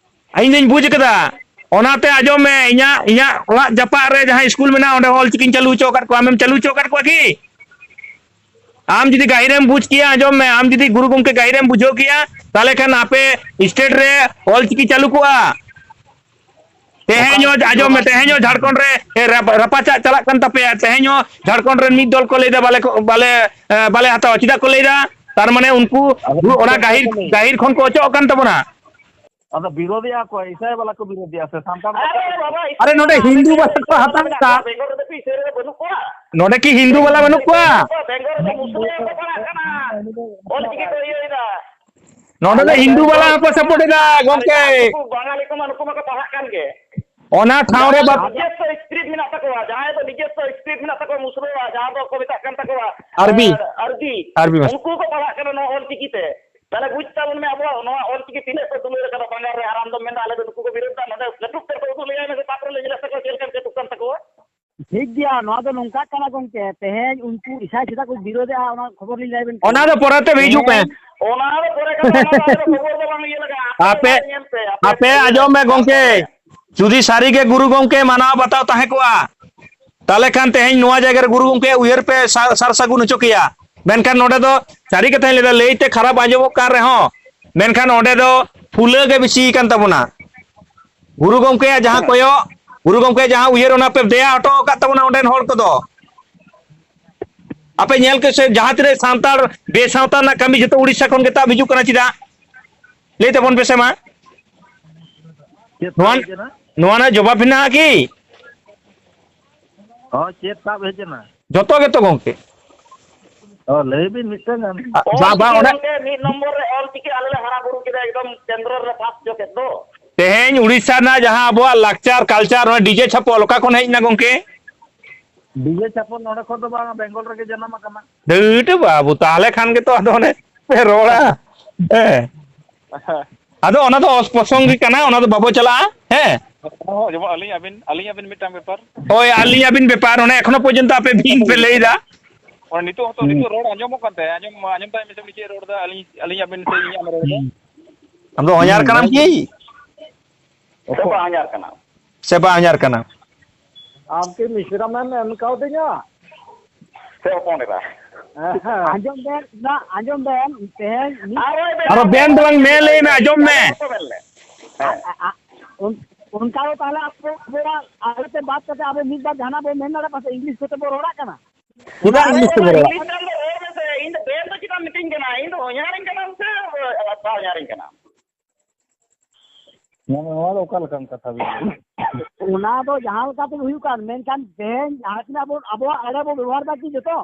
ᱤᱧ ᱫᱩᱧ ᱵᱩᱡᱽ ᱠᱟᱫᱟ᱾ ᱚᱱᱟᱛᱮ ᱟᱸᱡᱚᱢ ᱢᱮ, ᱤᱧᱟᱹᱜ, ᱤᱧᱟᱹᱜ ᱚᱲᱟᱜ ᱡᱟᱯᱟᱜ ᱨᱮ ᱡᱟᱦᱟᱸ ᱥᱠᱩᱞ ᱢᱮᱱᱟᱜᱼᱟ, ᱚᱸᱰᱮ ᱦᱚᱸ ᱚᱞᱪᱤᱠᱤᱧ ᱪᱟᱹᱞᱩ ᱦᱚᱪᱚ ᱟᱠᱟᱫ ᱠᱚᱣᱟ᱾ ᱟᱢᱮᱢ ᱪᱟᱹᱞᱩ ᱦᱚᱪᱚ ᱟᱠᱟᱫ ᱠᱚᱣᱟ ᱠᱤ? ᱟᱢ ᱡᱩᱫᱤ ᱜᱟᱹᱦᱤᱨᱮᱢ ᱵᱩᱡᱽ ᱠᱮᱭᱟ, ᱟᱸᱡᱚᱢ ᱢᱮ, ᱟᱢ ᱡᱩᱫᱤ ᱜᱩᱨᱩ ᱜᱚᱢᱠᱮ ᱜᱟᱹᱦᱤᱨᱮᱢ ᱵᱩᱡᱷᱟᱹᱣ ᱠᱮᱭᱟ, ᱛᱟᱦᱚᱞᱮ ᱠᱷᱟᱱ ᱟᱯᱮ ᱥᱴᱮᱴ ᱨᱮ ᱚᱞᱪᱤᱠᱤ ᱪᱟᱹᱞᱩ ᱠᱚᱜᱼᱟ᱾ ᱛᱮᱦᱮᱧ ᱦᱚᱸ ᱟᱸᱡᱚᱢ ᱢᱮ, ᱛᱮᱦᱮᱧ ᱦᱚᱸ ᱡᱷᱟᱲᱠᱷᱚᱸᱰ ᱨᱮ, ᱮ, ᱨᱟᱯ-, ᱨᱟᱯᱟᱪᱟᱜ ᱪᱟᱞᱟᱜ ᱠᱟᱱ ᱛᱟᱯᱮᱭᱟ᱾ ᱛᱮᱦᱮᱧ ᱦᱚᱸ ᱡᱷᱟᱲᱠᱷᱚᱸᱰ ᱨᱮᱱ ᱢᱤᱫ ᱫᱚᱞ ᱠᱚ ᱞᱟᱹᱭᱫᱟ, "ᱵᱟᱞᱮ ᱠᱚ, ᱵᱟᱞᱮ, ᱮ, ᱵᱟᱞᱮ ᱦᱟᱛᱟᱣᱟ᱾" ᱪᱮᱫᱟᱜ ᱠᱚ ᱞᱟᱹᱭᱫᱟ? ᱛᱟᱨ ᱢᱟᱱᱮ ᱩᱱᱠᱩ ᱟᱫᱚ ᱚᱱᱟ ᱜᱟᱹᱦᱤᱨ, ᱜᱟᱹᱦᱤᱨ ᱠᱷᱚᱱ ᱠᱚ ᱚᱪᱚᱜ ᱠᱟᱱ ᱛᱟᱵᱚᱱᱟ᱾ ᱟᱫᱚ ᱵᱤᱨᱳᱫᱷᱤᱭᱟ ᱠᱚ, ᱤᱥᱟᱹᱭ ᱵᱟᱞᱟ ᱠᱚ ᱵᱤᱨᱳᱫᱷᱤᱭᱟ ᱥᱮ ᱥᱟᱱᱛᱟᱲ ᱠᱚ? ᱟᱨᱮ ᱵᱟᱵᱟ, ᱤᱥᱟᱹᱭ ᱟᱨᱮ, ᱱᱚᱰᱮ ᱵᱟᱞᱟ ᱦᱤᱱᱫᱩ ᱵᱟᱞᱟ ᱠᱚ ᱤᱥᱟᱹᱭ ᱦᱟᱛᱟᱣ ᱵᱟᱞᱟ ᱠᱟᱜ᱾ ᱢᱮᱱᱟᱜ ᱠᱚᱣᱟ, ᱵᱮᱝᱜᱚᱞ ᱨᱮᱫᱚ ᱠᱤ ᱤᱥᱟᱹᱭ ᱨᱮᱫᱚ ᱵᱟᱹᱱᱩᱜ ᱠᱚᱣᱟ? ᱱᱚᱰᱮ ᱠᱤ ᱦᱤᱱᱫᱩ ᱵᱟᱞᱟ ᱵᱟᱹᱱᱩᱜ ᱠᱚᱣᱟ? ᱵᱮᱝᱜᱚᱞ ᱨᱮᱫᱚ ᱢᱩᱥᱞᱟᱹ ᱠᱚ ᱯᱟᱲᱦᱟᱜ ᱠᱟᱱᱟ, ᱚᱞ ᱪᱤᱠᱤ ᱠᱚ ᱤᱭᱟᱹᱭᱮᱫᱟ᱾ ᱱᱚᱰᱮ ᱫᱚ ᱦᱤᱱᱫᱩ ᱵᱟᱞᱟ ᱦᱚᱸᱠᱚ ᱥᱟᱯᱳᱨᱴ ᱮᱫᱟ, ᱟᱨ ᱜᱚᱝᱠᱮ᱾ ᱮᱴᱟᱜ ᱩᱱᱠᱩ ᱵᱟᱝᱟᱞᱤ ᱠᱚᱢᱟ, ᱱᱩᱠᱩ ᱢᱟᱠᱚ ᱯᱟᱲᱦᱟᱜ ᱠᱟᱱ ᱜᱮ᱾ ᱚᱱᱟ ᱴᱷᱟᱶ ᱨᱮ ᱡᱟᱦᱟᱸᱭ ᱫᱚ ᱵᱟᱯ- ᱱᱤᱡᱮᱥᱥᱚ ᱥᱠᱨᱤᱯᱴ ᱢᱮᱱᱟᱜ ᱛᱟᱠᱚᱣᱟ, ᱡᱟᱦᱟᱸᱭ ᱫᱚ ᱱᱤᱡᱮᱥᱥᱚ ᱥᱠᱨᱤᱯᱴ ᱢᱮᱱᱟᱜ ᱛᱟᱠᱚᱣᱟ, ᱢᱩᱥᱞᱟᱹᱣᱟᱜ, ᱡᱟᱦᱟᱸ ᱫᱚ ᱠᱚ ᱢᱮᱛᱟᱜ ᱠᱟᱱ ᱛᱟᱠᱚᱣᱟ, ᱟᱨᱵᱤ᱾ ᱟᱨ ᱟᱨᱵᱤ᱾ ᱟᱨᱵᱤ ᱵᱷᱟᱥᱟ᱾ ᱩᱱᱠᱩ ᱠᱚ ᱯᱟᱲᱦᱟᱜ ᱠᱟᱱᱟ ᱱᱚᱣᱟ ᱚᱞ ᱪᱤᱠᱤ ᱛᱮ᱾ ᱛᱟᱦᱞᱮ ᱵᱩᱡᱽ ᱛᱟᱵᱚᱱ ᱢᱮ, ᱟᱵᱚᱣᱟᱜ ᱱᱚᱣᱟ ᱚᱞ ᱪᱤᱠᱤ ᱛᱤᱱᱟᱹᱜ ᱠᱚ ᱫᱩᱞᱟᱹᱲ ᱟᱠᱟᱫᱟ ᱵᱟᱝᱜᱟᱞ ᱨᱮ, ᱟᱨ ᱟᱢ ᱫᱚᱢ ᱢᱮᱱᱫᱟ ᱟᱞᱮ ᱫᱚ ᱱᱩᱠᱩ ᱠᱚ ᱵᱤᱨᱳᱫᱷ ᱫᱟ᱾ ᱱᱚᱰᱮ ᱠᱟᱹᱴᱩᱵ ᱛᱮᱫ ᱠᱚ ᱩᱫᱩᱜ ᱞᱮᱜᱟᱭ ᱢᱮᱥᱮ, ᱛᱟᱯᱚᱨᱮ ᱞᱮ ᱧᱮᱞᱟ ᱥᱮ ᱠᱚ ᱪᱮᱫ ᱞᱮᱠᱟᱱ ᱠᱟᱹᱴᱩᱵ ᱠᱟᱱ ᱛᱟᱠᱚᱣᱟ᱾ ᱴᱷᱤᱠ ᱜᱮᱭᱟ, ᱱᱚᱣᱟ ᱫᱚ ᱱᱚᱝᱠᱟ ᱠᱟᱱᱟ ᱜᱚᱝᱠᱮ, ᱛᱮᱦᱮᱧ ᱩᱱᱠᱩ ᱤᱥᱟᱭ ᱪᱮᱫᱟᱜ ᱠᱚ ᱵᱤᱨᱳᱫᱮᱜᱼᱟ, ᱚᱱᱟ ᱠᱷᱚᱵᱚᱨ ᱞᱤᱧ ᱞᱟᱹᱭ ᱟᱵᱮᱱ ᱠᱟᱱᱟ᱾ ᱚᱱᱟ ᱫᱚ ᱯᱚᱨᱮᱛᱮ ᱦᱤᱡᱩᱜ ᱯᱮ᱾ ᱛᱮᱦᱮᱧ ᱚᱱᱟ ᱫᱚ ᱯᱚᱨᱮ ᱠᱟᱛᱷᱟ, ᱚᱱᱟ ᱫᱚ ᱟᱞᱮ ᱫᱚ ᱠᱷᱚᱵᱚᱨ ᱫᱚ ᱵᱟᱝ ᱤᱭᱟᱹ ᱞᱟᱜᱟᱜᱼᱟ᱾ ᱟᱯᱮ, ᱟᱯᱮ ᱧᱮᱞ ᱯᱮ, ᱟᱯᱮ ᱟᱯᱮ ᱧᱮᱞ ᱯᱮ᱾ ᱟᱸᱡᱚᱢ ᱢᱮ ᱜᱚᱝᱠᱮ, ᱡᱩᱫᱤ ᱥᱟᱹᱨᱤᱜᱮ ᱜᱩᱨᱩ ᱜᱚᱝᱠᱮ ᱢᱟᱱᱟᱣ ᱵᱟᱛᱟᱣ ᱛᱟᱦᱮᱸ ᱠᱚᱜᱼᱟ, ᱛᱟᱦᱞᱮ ᱠᱷᱟᱱ ᱛᱮᱦᱮᱧ ᱱᱚᱣᱟ ᱡᱟᱭᱜᱟ ᱨᱮ ᱜᱩᱨᱩ ᱜᱚᱝᱠᱮ ᱩᱭᱦᱟᱹᱨ ᱯᱮ ᱥᱟ-, ᱥᱟᱨ ᱥᱟᱹᱜᱩᱱ ᱦᱚᱪᱚ ᱠᱮᱭᱟ᱾ ᱢᱮᱱᱠᱷᱟᱱ ᱱᱚᱰᱮ ᱫᱚ ᱥᱟᱹᱨᱤ ᱠᱟᱛᱷᱟᱧ ᱞᱟᱹᱭᱫᱟ, ᱞᱟᱹᱭᱛᱮ ᱠᱷᱟᱨᱟᱯ ᱟᱸᱡᱚᱢᱚᱜ ᱠᱟᱱ ᱨᱮᱦᱚᱸ, ᱢᱮᱱᱠᱷᱟᱱ ᱚᱸᱰᱮ ᱫᱚ ᱯᱷᱩᱞᱟᱹ ᱜᱮ ᱵᱮᱥᱤ ᱠᱟᱱ ᱛᱟᱵᱚᱱᱟ᱾ ᱜᱩᱨᱩ ᱜᱚᱝᱠᱮᱭᱟᱜ ᱡᱟᱦᱟᱸ ᱠᱚᱭᱚᱜ, ᱜᱩᱨᱩ ᱜᱚᱝᱠᱮᱭᱟᱜ ᱡᱟᱦᱟᱸ ᱩᱭᱦᱟᱹᱨ, ᱚᱱᱟ ᱯᱮ ᱫᱮᱭᱟ ᱦᱚᱴᱚ ᱟᱠᱟᱫ ᱛᱟᱵᱚᱱᱟ ᱚᱸᱰᱮᱱ ᱦᱚᱲ ᱠᱚᱫᱚ᱾ ᱟᱯᱮ ᱧᱮᱞ ᱯᱮ ᱥᱮ, ᱡᱟᱦᱟᱸ ᱛᱤᱱᱟᱹᱜ ᱥᱟᱱᱛᱟᱲ ᱵᱮᱥᱟᱶᱛᱟ ᱨᱮᱱᱟᱜ ᱠᱟᱹᱢᱤ ᱡᱷᱚᱛᱚ ᱩᱲᱤᱥᱥᱟ ᱠᱷᱚᱱ ᱜᱮ ᱛᱟᱵ ᱦᱤᱡᱩᱜ ᱠᱟᱱᱟ᱾ ᱪᱮᱫᱟᱜ? ᱞᱟᱹᱭ ᱛᱟᱵᱚᱱ ᱯᱮᱥᱮ ᱢᱟ᱾ ᱪᱮᱫ ᱱᱚᱣᱟ ᱥᱟᱵ ᱦᱮᱡ ᱮᱱᱟ? ᱱᱚᱣᱟ ᱨᱮᱱᱟᱜ ᱡᱚᱵᱟᱵ ᱦᱮᱱᱟᱜᱼᱟ ᱠᱤ? ᱦᱚᱸ, ᱪᱮᱫ ᱥᱟᱵ ᱦᱮᱡ ᱮᱱᱟ? ᱡᱚᱛᱚ ᱜᱮᱛᱚ ᱜᱚᱝᱠᱮ᱾ ᱚ, ᱞᱟᱹᱭ ᱵᱤᱱ ᱢᱤᱫᱴᱟᱝ ᱜᱟᱱ᱾ ᱟ, ᱚᱞ ᱵᱟ-, ᱵᱟ, ᱪᱤᱠᱤ ᱚᱱᱟ ᱜᱚᱝᱠᱮ ᱢᱤᱫ ᱱᱚᱢᱵᱚᱨ ᱨᱮ ᱚᱞ ᱪᱤᱠᱤ ᱟᱞᱮ ᱞᱮ ᱦᱟᱨᱟ ᱵᱩᱨᱩ ᱠᱮᱫᱟ, ᱮᱠᱫᱚᱢ ᱠᱮᱱᱫᱨᱚ ᱨᱮ ᱯᱟᱥ ᱦᱚᱪᱚ ᱠᱮᱫ ᱫᱚ᱾ ᱛᱮᱦᱮᱧ ᱩᱲᱤᱥᱥᱟ ᱨᱮᱱᱟᱜ ᱡᱟᱦᱟᱸ ᱟᱵᱚᱣᱟᱜ ᱞᱟᱠᱪᱟᱨ, culture, ᱚᱱᱟ ᱰᱤᱡᱮ ᱪᱷᱟᱯᱚᱞ ᱚᱠᱟ ᱠᱷᱚᱱ ᱦᱮᱡ ᱮᱱᱟ ᱜᱚᱝᱠᱮ? ᱰᱤᱡᱮ ᱪᱷᱟᱯᱚᱞ ᱱᱚᱰᱮ ᱠᱷᱚᱱ ᱫᱚ ᱵᱟᱝ, ᱵᱮᱝᱜᱚᱞ ᱨᱮᱜᱮ ᱡᱟᱱᱟᱢ ᱟᱠᱟᱱᱟ᱾ ᱰᱟᱹᱴ ᱵᱟᱹᱵᱩ, ᱛᱟᱦᱚᱞᱮ ᱠᱷᱟᱱ ᱜᱮᱛᱚ ᱟᱫᱚ ᱚᱱᱮ ᱯᱮ ᱨᱚᱲᱟ᱾ ᱦᱮᱸ᱾ ᱟᱫᱚ ᱚᱱᱟ ᱫᱚ ᱚᱥᱯᱨᱚᱥᱚᱝᱜᱤᱠ ᱠᱟᱱᱟ, ᱚᱱᱟ ᱫᱚ ᱵᱟᱵᱚ ᱪᱟᱞᱟᱜᱼᱟ᱾ ᱦᱮᱸ᱾ ᱦᱚᱸ, ᱡᱮᱢᱚᱱ ᱟᱹᱞᱤᱧ ᱟᱹᱵᱤᱱ, ᱟᱹᱞᱤᱧ ᱟᱹᱵᱤᱱ ᱢᱤᱫᱴᱟᱝ ᱵᱮᱯᱟᱨ᱾ ᱦᱳᱭ, ᱟᱹᱞᱤᱧ ᱟᱹᱵᱤᱱ ᱵᱮᱯᱟᱨ, ᱚᱱᱮ ᱮᱠᱷᱚᱱᱳ ᱯᱚᱨᱡᱚᱱᱛᱚ ᱟᱯᱮ ᱵᱤᱱ ᱯᱮ ᱞᱟᱹᱭ ᱮᱫᱟ᱾ ᱚᱱᱟ ᱱᱤᱛᱚᱜ ᱦᱚᱸᱛᱚ, ᱦᱩᱸ᱾ ᱱᱤᱛᱚᱜ ᱨᱚᱲ ᱟᱸᱡᱚᱢᱚᱜ ᱠᱟᱱ ᱛᱟᱭᱟ, ᱟᱸᱡᱚᱢ, ᱟᱸᱡᱚᱢ ᱛᱟᱭ ᱢᱮᱥᱮ, ᱩᱱᱤ ᱪᱮᱫ ᱮ ᱨᱚᱲ ᱮᱫᱟ, ᱟᱹᱞᱤᱧ, ᱟᱹᱞᱤᱧ ᱟᱵᱮᱱ ᱥᱮ ᱤᱧ ᱟᱢ ᱨᱚᱲ ᱮᱫᱟ? ᱦᱩᱸ᱾ ᱟᱢ ᱫᱚ ᱦᱚᱧᱦᱟᱨ ᱦᱩᱸ, ᱠᱟᱱᱟᱢ ᱢᱮᱱ ᱠᱤ? ᱥᱮ ᱵᱟᱝ ᱦᱚᱧᱦᱟᱨ ᱠᱟᱱᱟᱢ? ᱥᱮ ᱵᱟᱝ ᱦᱚᱧᱦᱟᱨ ᱠᱟᱱᱟᱢ? ᱟᱢ ᱠᱤ ᱢᱤᱥᱨᱟᱢ ᱮᱢ ᱮᱢ ᱠᱟᱣᱫᱤᱧᱟ? ᱥᱮ ᱦᱚᱯᱚᱱ ᱮᱨᱟ? ᱦᱮᱸ, ᱦᱮᱸ᱾ ᱟᱸᱡᱚᱢ ᱵᱮᱱ, ᱱᱟ, ᱟᱸᱡᱚᱢ ᱵᱮᱱ, ᱛᱮᱦᱮᱧ ᱢᱤᱫ ᱟᱨᱚ ᱵᱮᱱ ᱟᱨᱚ ᱵᱮᱱ ᱫᱚᱞᱟᱝ ᱢᱮ, ᱞᱟᱹᱭ ᱢᱮ, ᱟᱸᱡᱚᱢ ᱢᱮ᱾ ᱟᱸᱡᱚᱢ ᱵᱮᱱ᱾ ᱦᱮᱸ᱾ ᱟ-, ᱟ-, ᱚᱱ-, ᱚᱱᱠᱟ ᱫᱚ ᱛᱟᱦᱞᱮ ᱟᱵᱚ, ᱟᱵᱚᱣᱟᱜ ᱟᱲᱟᱝ ᱛᱮ ᱵᱟᱫ ᱠᱟᱛᱮ ᱟᱵᱚ ᱢᱤᱫ ᱵᱟᱨ ᱡᱟᱦᱟᱱᱟᱜ ᱵᱚᱱ ᱢᱮᱱ ᱫᱟᱲᱮᱭᱟᱜᱼᱟ, ᱯᱟᱥᱮ English ᱠᱚᱛᱮ ᱵᱚᱱ ᱨᱚᱲᱟᱜ ᱠᱟᱱᱟ᱾ ᱪᱮᱫᱟᱜ ᱟᱨᱮ English ᱵᱟᱵᱟ, ᱛᱮᱵᱚ ᱨᱚᱲᱟ? English ᱠᱷᱟᱱ ᱫᱚ ᱨᱚᱲ ᱢᱮᱥᱮ, ᱤᱧ ᱫᱚ ᱵᱮᱱ ᱫᱚ ᱪᱮᱫᱟᱜ ᱮᱢ ᱢᱤᱛᱟᱹᱧ ᱠᱟᱱᱟ? ᱤᱧ ᱫᱚ ᱦᱚᱧᱦᱟᱨᱤᱧ ᱠᱟᱱᱟᱢ ᱥᱮ ᱵᱟᱧᱦᱟᱨᱤᱧ ᱠᱟᱱᱟᱢ? ᱱᱚᱣᱟ ᱫᱚ ᱚᱠᱟ ᱞᱮᱠᱟᱱ ᱠᱟᱛᱷᱟ ᱵᱤᱱ ᱞᱟᱹᱭ? ᱚᱱᱟ ᱫᱚ ᱡᱟᱦᱟᱸ ᱞᱮᱠᱟ ᱛᱮᱜᱮ ᱦᱩᱭᱩᱜ ᱠᱟᱱ, ᱢᱮᱱᱠᱷᱟᱱ ᱛᱮᱦᱮᱧ ᱡᱟᱦᱟᱸ ᱛᱤᱱᱟᱹᱜ ᱵᱚᱱ ᱟᱵᱚᱣᱟᱜ ᱟᱹᱲᱟᱹ ᱵᱚᱱ ᱵᱮᱵᱚᱦᱟᱨ ᱮᱫᱟ ᱠᱤ ᱡᱚᱛᱚ?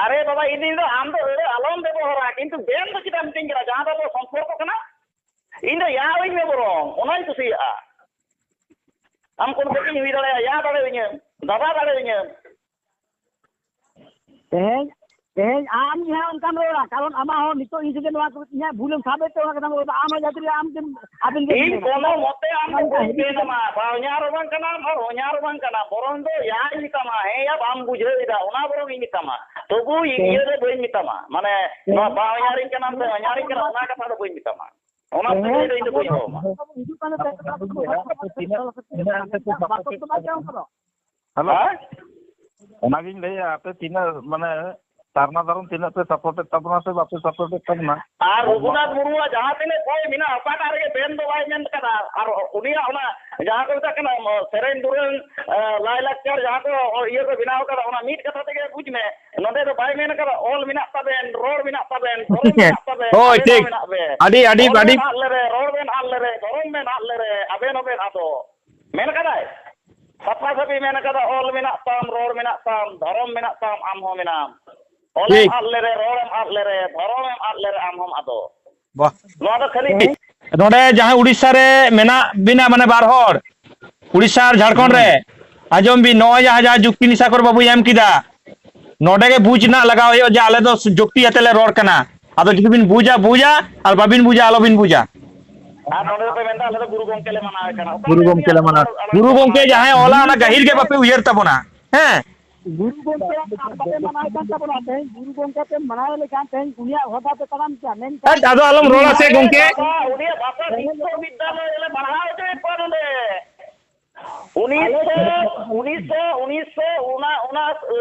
ᱟᱨᱮ ᱵᱟᱵᱟ, ᱤᱧ ᱫᱚ ᱟᱢ ᱫᱚ ᱟᱹᱲᱟᱹ ᱟᱞᱚᱢ ᱵᱮᱵᱚᱦᱟᱨᱟ, ᱠᱤᱱᱛᱩ ᱵᱮᱱ ᱫᱚ ᱪᱮᱫᱟᱜ ᱮᱢ ᱢᱤᱛᱟᱹᱧ ᱠᱟᱱᱟ? ᱡᱟᱦᱟᱸ ᱫᱚ ᱟᱵᱚ ᱥᱚᱢᱯᱚᱨᱠᱚ ᱠᱟᱱᱟ, ᱤᱧ ᱫᱚ ᱭᱟ ᱟᱹᱧ ᱢᱮ ᱵᱚᱨᱚᱝ, ᱚᱱᱟᱧ ᱠᱩᱥᱤᱭᱟᱜᱼᱟ᱾ ᱟᱢ ᱠᱚᱱᱚ ᱵᱟᱹᱠᱤᱧ ᱦᱩᱭ ᱫᱟᱲᱮᱭᱟᱜᱼᱟ, ᱭᱟ ᱫᱟᱲᱮᱭᱟᱹᱧᱟᱹᱢ, ᱫᱟᱫᱟ ᱫᱟᱲᱮᱭᱟᱹᱧᱟᱹᱢ᱾ ᱛᱮᱦᱮᱧ, ᱛᱮᱦᱮᱧ ᱟᱢ ᱜᱮ ᱦᱟᱸᱜ ᱚᱱᱠᱟᱢ ᱨᱚᱲᱟ, ᱠᱟᱨᱚᱱ ᱟᱢᱟᱜ ᱦᱚᱸ ᱱᱤᱛᱚᱜ ᱤᱧ ᱥᱮᱫ ᱱᱚᱣᱟ ᱠᱚ ᱤᱧᱟᱹᱜ ᱵᱷᱩᱞᱮᱢ ᱥᱟᱵᱮᱫ ᱛᱮ ᱚᱱᱟ ᱠᱟᱛᱷᱟᱢ ᱨᱚᱲ ᱮᱫᱟ᱾ ᱟᱢ ᱦᱚᱸ ᱡᱟᱹᱛᱤ ᱨᱮ ᱟᱢ ᱛᱮᱢ, ᱟᱵᱮᱱ ᱜᱮ ᱤᱧ ᱵᱩᱡᱷᱟᱹᱣ ᱠᱚᱱᱚ ᱢᱮ᱾ ᱢᱚᱛᱮ ᱟᱢ ᱫᱚ ᱚᱱᱠᱟ ᱵᱟᱹᱧ ᱦᱤᱡᱩᱜ ᱵᱮᱱ ᱠᱟᱱᱟ᱾ ᱟᱢᱟ, ᱵᱟᱧᱦᱟᱨ ᱦᱚᱸ ᱵᱟᱝ ᱠᱟᱱᱟᱢ ᱟᱨ ᱦᱚᱧᱦᱟᱨ ᱦᱚᱸ ᱵᱟᱝ ᱠᱟᱱᱟᱢ, ᱵᱚᱨᱚᱝ ᱫᱚ ᱭᱟᱧ ᱢᱮᱛᱟᱢᱟ, ᱦᱮᱸ ᱭᱟ ᱵᱟᱢ ᱵᱩᱡᱷᱟᱹᱣ ᱮᱫᱟ, ᱚᱱᱟ ᱵᱚᱨᱚᱝ ᱤᱧ ᱢᱮᱛᱟᱢᱟ᱾ ᱛᱚᱵᱩ ᱤᱭᱟᱹ ᱫᱚ ᱵᱟᱹᱧ ᱢᱮᱛᱟᱢᱟ, ᱢᱟᱱᱮ ᱱᱚᱣᱟ ᱵᱟᱧᱦᱟᱨᱤᱧ ᱠᱟᱱᱟᱢ ᱥᱮ ᱦᱚᱧᱦᱟᱨᱤᱧ ᱠᱟᱱᱟᱢ, ᱚᱱᱟ ᱠᱟᱛᱷᱟ ᱫᱚ ᱵᱟᱹᱧ ᱢᱮᱛᱟᱢᱟ᱾ ᱚᱱᱟ ᱥᱟᱹᱜᱟᱹᱭ ᱫᱚ ᱤᱧ ᱫᱚ ᱵᱟᱹᱧ ᱦᱚᱦᱚᱣᱟᱢᱟ᱾ ᱦᱤᱡᱩᱜ ᱠᱟᱱᱟ ᱥᱮ ᱟᱯᱮ ᱛᱤᱱᱟᱹᱜ, ᱛᱤᱱᱟᱹᱜ ᱟᱯᱮ ᱯᱮ ᱵᱟᱠᱚ ᱥᱟᱯᱚᱴᱮᱫ ᱛᱚ ᱵᱟᱭ ᱠᱟᱱᱟ? ᱦᱮᱞᱳ? ᱦᱮᱸ? ᱚᱱᱟᱜᱤᱧ ᱞᱟᱹᱭᱟ, ᱟᱯᱮ ᱛᱤᱱᱟᱹᱜ, ᱢᱟᱱᱮ, ᱥᱟᱨᱱᱟ ᱫᱷᱚᱨᱚᱢ ᱛᱤᱱᱟᱹᱜ ᱯᱮ ᱥᱟᱯᱳᱨᱴᱮᱫ ᱛᱟᱵᱚᱱᱟ ᱥᱮ ᱵᱟᱯᱮ ᱥᱟᱯᱳᱨᱴᱮᱫ ᱛᱟᱵᱚᱱᱟ? ᱟᱨ ᱨᱚᱜᱷᱩᱱᱟᱛᱷ ᱢᱩᱨᱢᱩᱣᱟᱜ ᱡᱟᱦᱟᱸ ᱛᱤᱱᱟᱹᱜ ᱵᱳᱭ ᱢᱮᱱᱟᱜᱼᱟ, ᱚᱠᱟᱴᱟᱜ ᱨᱮᱜᱮ ᱵᱮᱱ ᱫᱚ ᱵᱟᱭ ᱢᱮᱱ ᱠᱟᱫᱟ᱾ ᱟᱨ ᱩᱱᱤᱭᱟᱜ ᱚᱱᱟ ᱡᱟᱦᱟᱸ ᱠᱚ ᱢᱮᱛᱟᱜ ᱠᱟᱱᱟ, ᱥᱮᱨᱮᱧ ᱫᱩᱨᱟᱹᱝ, ᱞᱟᱭᱼᱞᱟᱠᱪᱟᱨ ᱡᱟᱦᱟᱸ ᱠᱚ ᱤᱭᱟᱹ ᱠᱚ ᱵᱮᱱᱟᱣ ᱠᱟᱫᱟ, ᱚᱱᱟ ᱢᱤᱫ ᱠᱟᱛᱷᱟ ᱛᱮᱜᱮ ᱵᱩᱡᱽ ᱢᱮ, ᱱᱚᱰᱮ ᱫᱚ ᱵᱟᱭ ᱢᱮᱱ ᱠᱟᱫᱟ ᱚᱞ ᱢᱮᱱᱟᱜ ᱛᱟᱵᱮᱱ, ᱨᱚᱲ ᱢᱮᱱᱟᱜ ᱛᱟᱵᱮᱱ, ᱫᱷᱚᱨᱚᱢ ᱢᱮᱱᱟᱜ ᱛᱟᱵᱮᱱ, ᱟᱹᱰᱤ, ᱟᱹᱰᱤ, ᱚᱞ ᱟᱹᱰᱤ ᱵᱮᱱ ᱟᱫ ᱞᱮᱨᱮ, ᱨᱚᱲ ᱵᱮᱱ ᱟᱫ ᱞᱮᱨᱮ, ᱫᱷᱚᱨᱚᱢ ᱵᱮᱱ ᱟᱫ ᱞᱮᱨᱮ, ᱟᱵᱮᱱ ᱦᱚᱸᱵᱮᱱ ᱟᱫᱚᱜ᱾ ᱢᱮᱱ ᱠᱟᱫᱟᱭ? ᱥᱟᱯᱷᱟ ᱥᱟᱹᱯᱷᱤ ᱢᱮᱱ ᱠᱟᱫᱟ, ᱚᱞ ᱢᱮᱱᱟᱜ ᱛᱟᱢ, ᱨᱚᱲ ᱢᱮᱱᱟᱜ ᱛᱟᱢ, ᱫᱷᱚᱨᱚᱢ ᱢᱮᱱᱟᱜ ᱛᱟᱢ, ᱟᱢ ᱦᱚᱸ ᱢᱮᱱᱟᱢ᱾ ᱚᱞᱮᱢ ᱴᱷᱤᱠ᱾ ᱟᱫ ᱞᱮᱨᱮ, ᱨᱚᱲᱮᱢ ᱟᱫ ᱞᱮᱨᱮ, ᱫᱷᱚᱨᱚᱢᱮᱢ ᱟᱫ ᱞᱮᱨᱮ, ᱟᱢ ᱦᱚᱸᱢ ᱟᱫᱚᱜ᱾ ᱵᱟᱦ᱾ ᱱᱚᱣᱟ ᱫᱚ ᱠᱷᱟᱹᱞᱤ ᱱᱚᱰᱮ ᱡᱟᱦᱟᱸᱭ ᱩᱲᱤᱥᱥᱟ ᱨᱮ ᱢᱮᱱᱟᱜ ᱵᱤᱱᱟ, ᱢᱟᱱᱮ ᱵᱟᱨ ᱦᱚᱲ, ᱩᱲᱤᱥᱥᱟ ᱟᱨ ᱡᱷᱟᱲᱠᱷᱚᱸᱰ ᱨᱮ, ᱟᱸᱡᱚᱢ ᱵᱤᱱ, ᱱᱚᱜᱼᱚᱭ ᱡᱟᱦᱟᱸ, ᱡᱟᱦᱟᱸ ᱡᱩᱠᱛᱤ ᱱᱤᱥᱟᱠᱚᱨ ᱵᱟᱵᱩᱭ ᱮᱢ ᱠᱮᱫᱟ, ᱱᱚᱰᱮ ᱜᱮ ᱵᱩᱡᱽ ᱨᱮᱱᱟᱜ ᱞᱟᱜᱟᱣ ᱦᱩᱭᱩᱜᱼᱟ ᱡᱮ ᱟᱞᱮ ᱫᱚ ᱡᱩᱠᱛᱤ ᱟᱛᱮ ᱞᱮ ᱨᱚᱲ ᱠᱟᱱᱟ᱾ ᱟᱫᱚ ᱡᱩᱫᱤ ᱵᱤᱱ ᱵᱩᱡᱟ, ᱵᱩᱡᱟ, ᱟᱨ ᱵᱟᱵᱤᱱ ᱵᱩᱡᱟ, ᱟᱞᱚᱵᱤᱱ ᱵᱩᱡᱟ᱾ ᱟᱨ ᱱᱚᱰᱮ ᱫᱚᱯᱮ ᱢᱮᱱᱫᱟ, "ᱟᱞᱮ ᱫᱚ ᱜᱩᱨᱩ ᱜᱚᱢᱠᱮ ᱞᱮ ᱢᱟᱱᱟᱣᱮ ᱠᱟᱱᱟ᱾" ᱚᱠᱟ ᱜᱩᱨᱩ ᱞᱮ ᱜᱚᱢᱠᱮ ᱞᱮ ᱢᱟᱱᱟᱣ᱾ ᱟᱞᱚ ᱜᱩᱨᱩ ᱜᱚᱢᱠᱮ ᱡᱟᱦᱟᱸᱭ ᱚᱞᱟ, ᱚᱱᱟ ᱜᱟᱹᱦᱤᱨ ᱜᱮ ᱵᱟᱯᱮ ᱩᱭᱦᱟᱹᱨ ᱛᱟᱵᱚᱱᱟ᱾ ᱦᱮᱸ᱾ ᱜᱩᱨᱩ ᱜᱚᱢᱠᱮ ᱟᱨ ᱵᱟᱯᱮ ᱢᱟᱱᱟᱣᱮ ᱠᱟᱱ ᱛᱟᱵᱚᱱᱟ᱾ ᱛᱮᱦᱮᱧ ᱜᱩᱨᱩ ᱜᱚᱢᱠᱮ ᱯᱮ ᱢᱟᱱᱟᱣᱮ ᱞᱮᱠᱷᱟᱱ ᱛᱮᱦᱮᱧ ᱩᱱᱤᱭᱟᱜ ᱦᱚᱦᱫᱟ ᱯᱮ ᱛᱟᱲᱟᱢ ᱠᱮᱭᱟ᱾ ᱢᱮᱱᱠᱷᱟᱱ ᱦᱮᱸ, ᱟᱫᱚ ᱟᱞᱚᱢ ᱨᱚᱲᱟ ᱥᱮ ᱜᱚᱢᱠᱮ᱾ ᱵᱟᱵᱟ, ᱩᱱᱤᱭᱟᱜ ᱵᱟᱵᱟ ᱵᱤᱥᱥᱚᱵᱤᱫᱽᱫᱟᱞᱚᱭ ᱨᱮᱞᱮ ᱯᱟᱲᱦᱟᱣ ᱦᱚᱪᱚᱭᱮᱫ ᱠᱚᱣᱟ ᱱᱚᱰᱮ᱾ ᱩᱱᱤᱥᱥᱚ, ᱩᱱᱤᱥᱥᱚ, ᱩᱱᱤᱥᱥᱚ, ᱚᱱᱟ, ᱚᱱᱟ,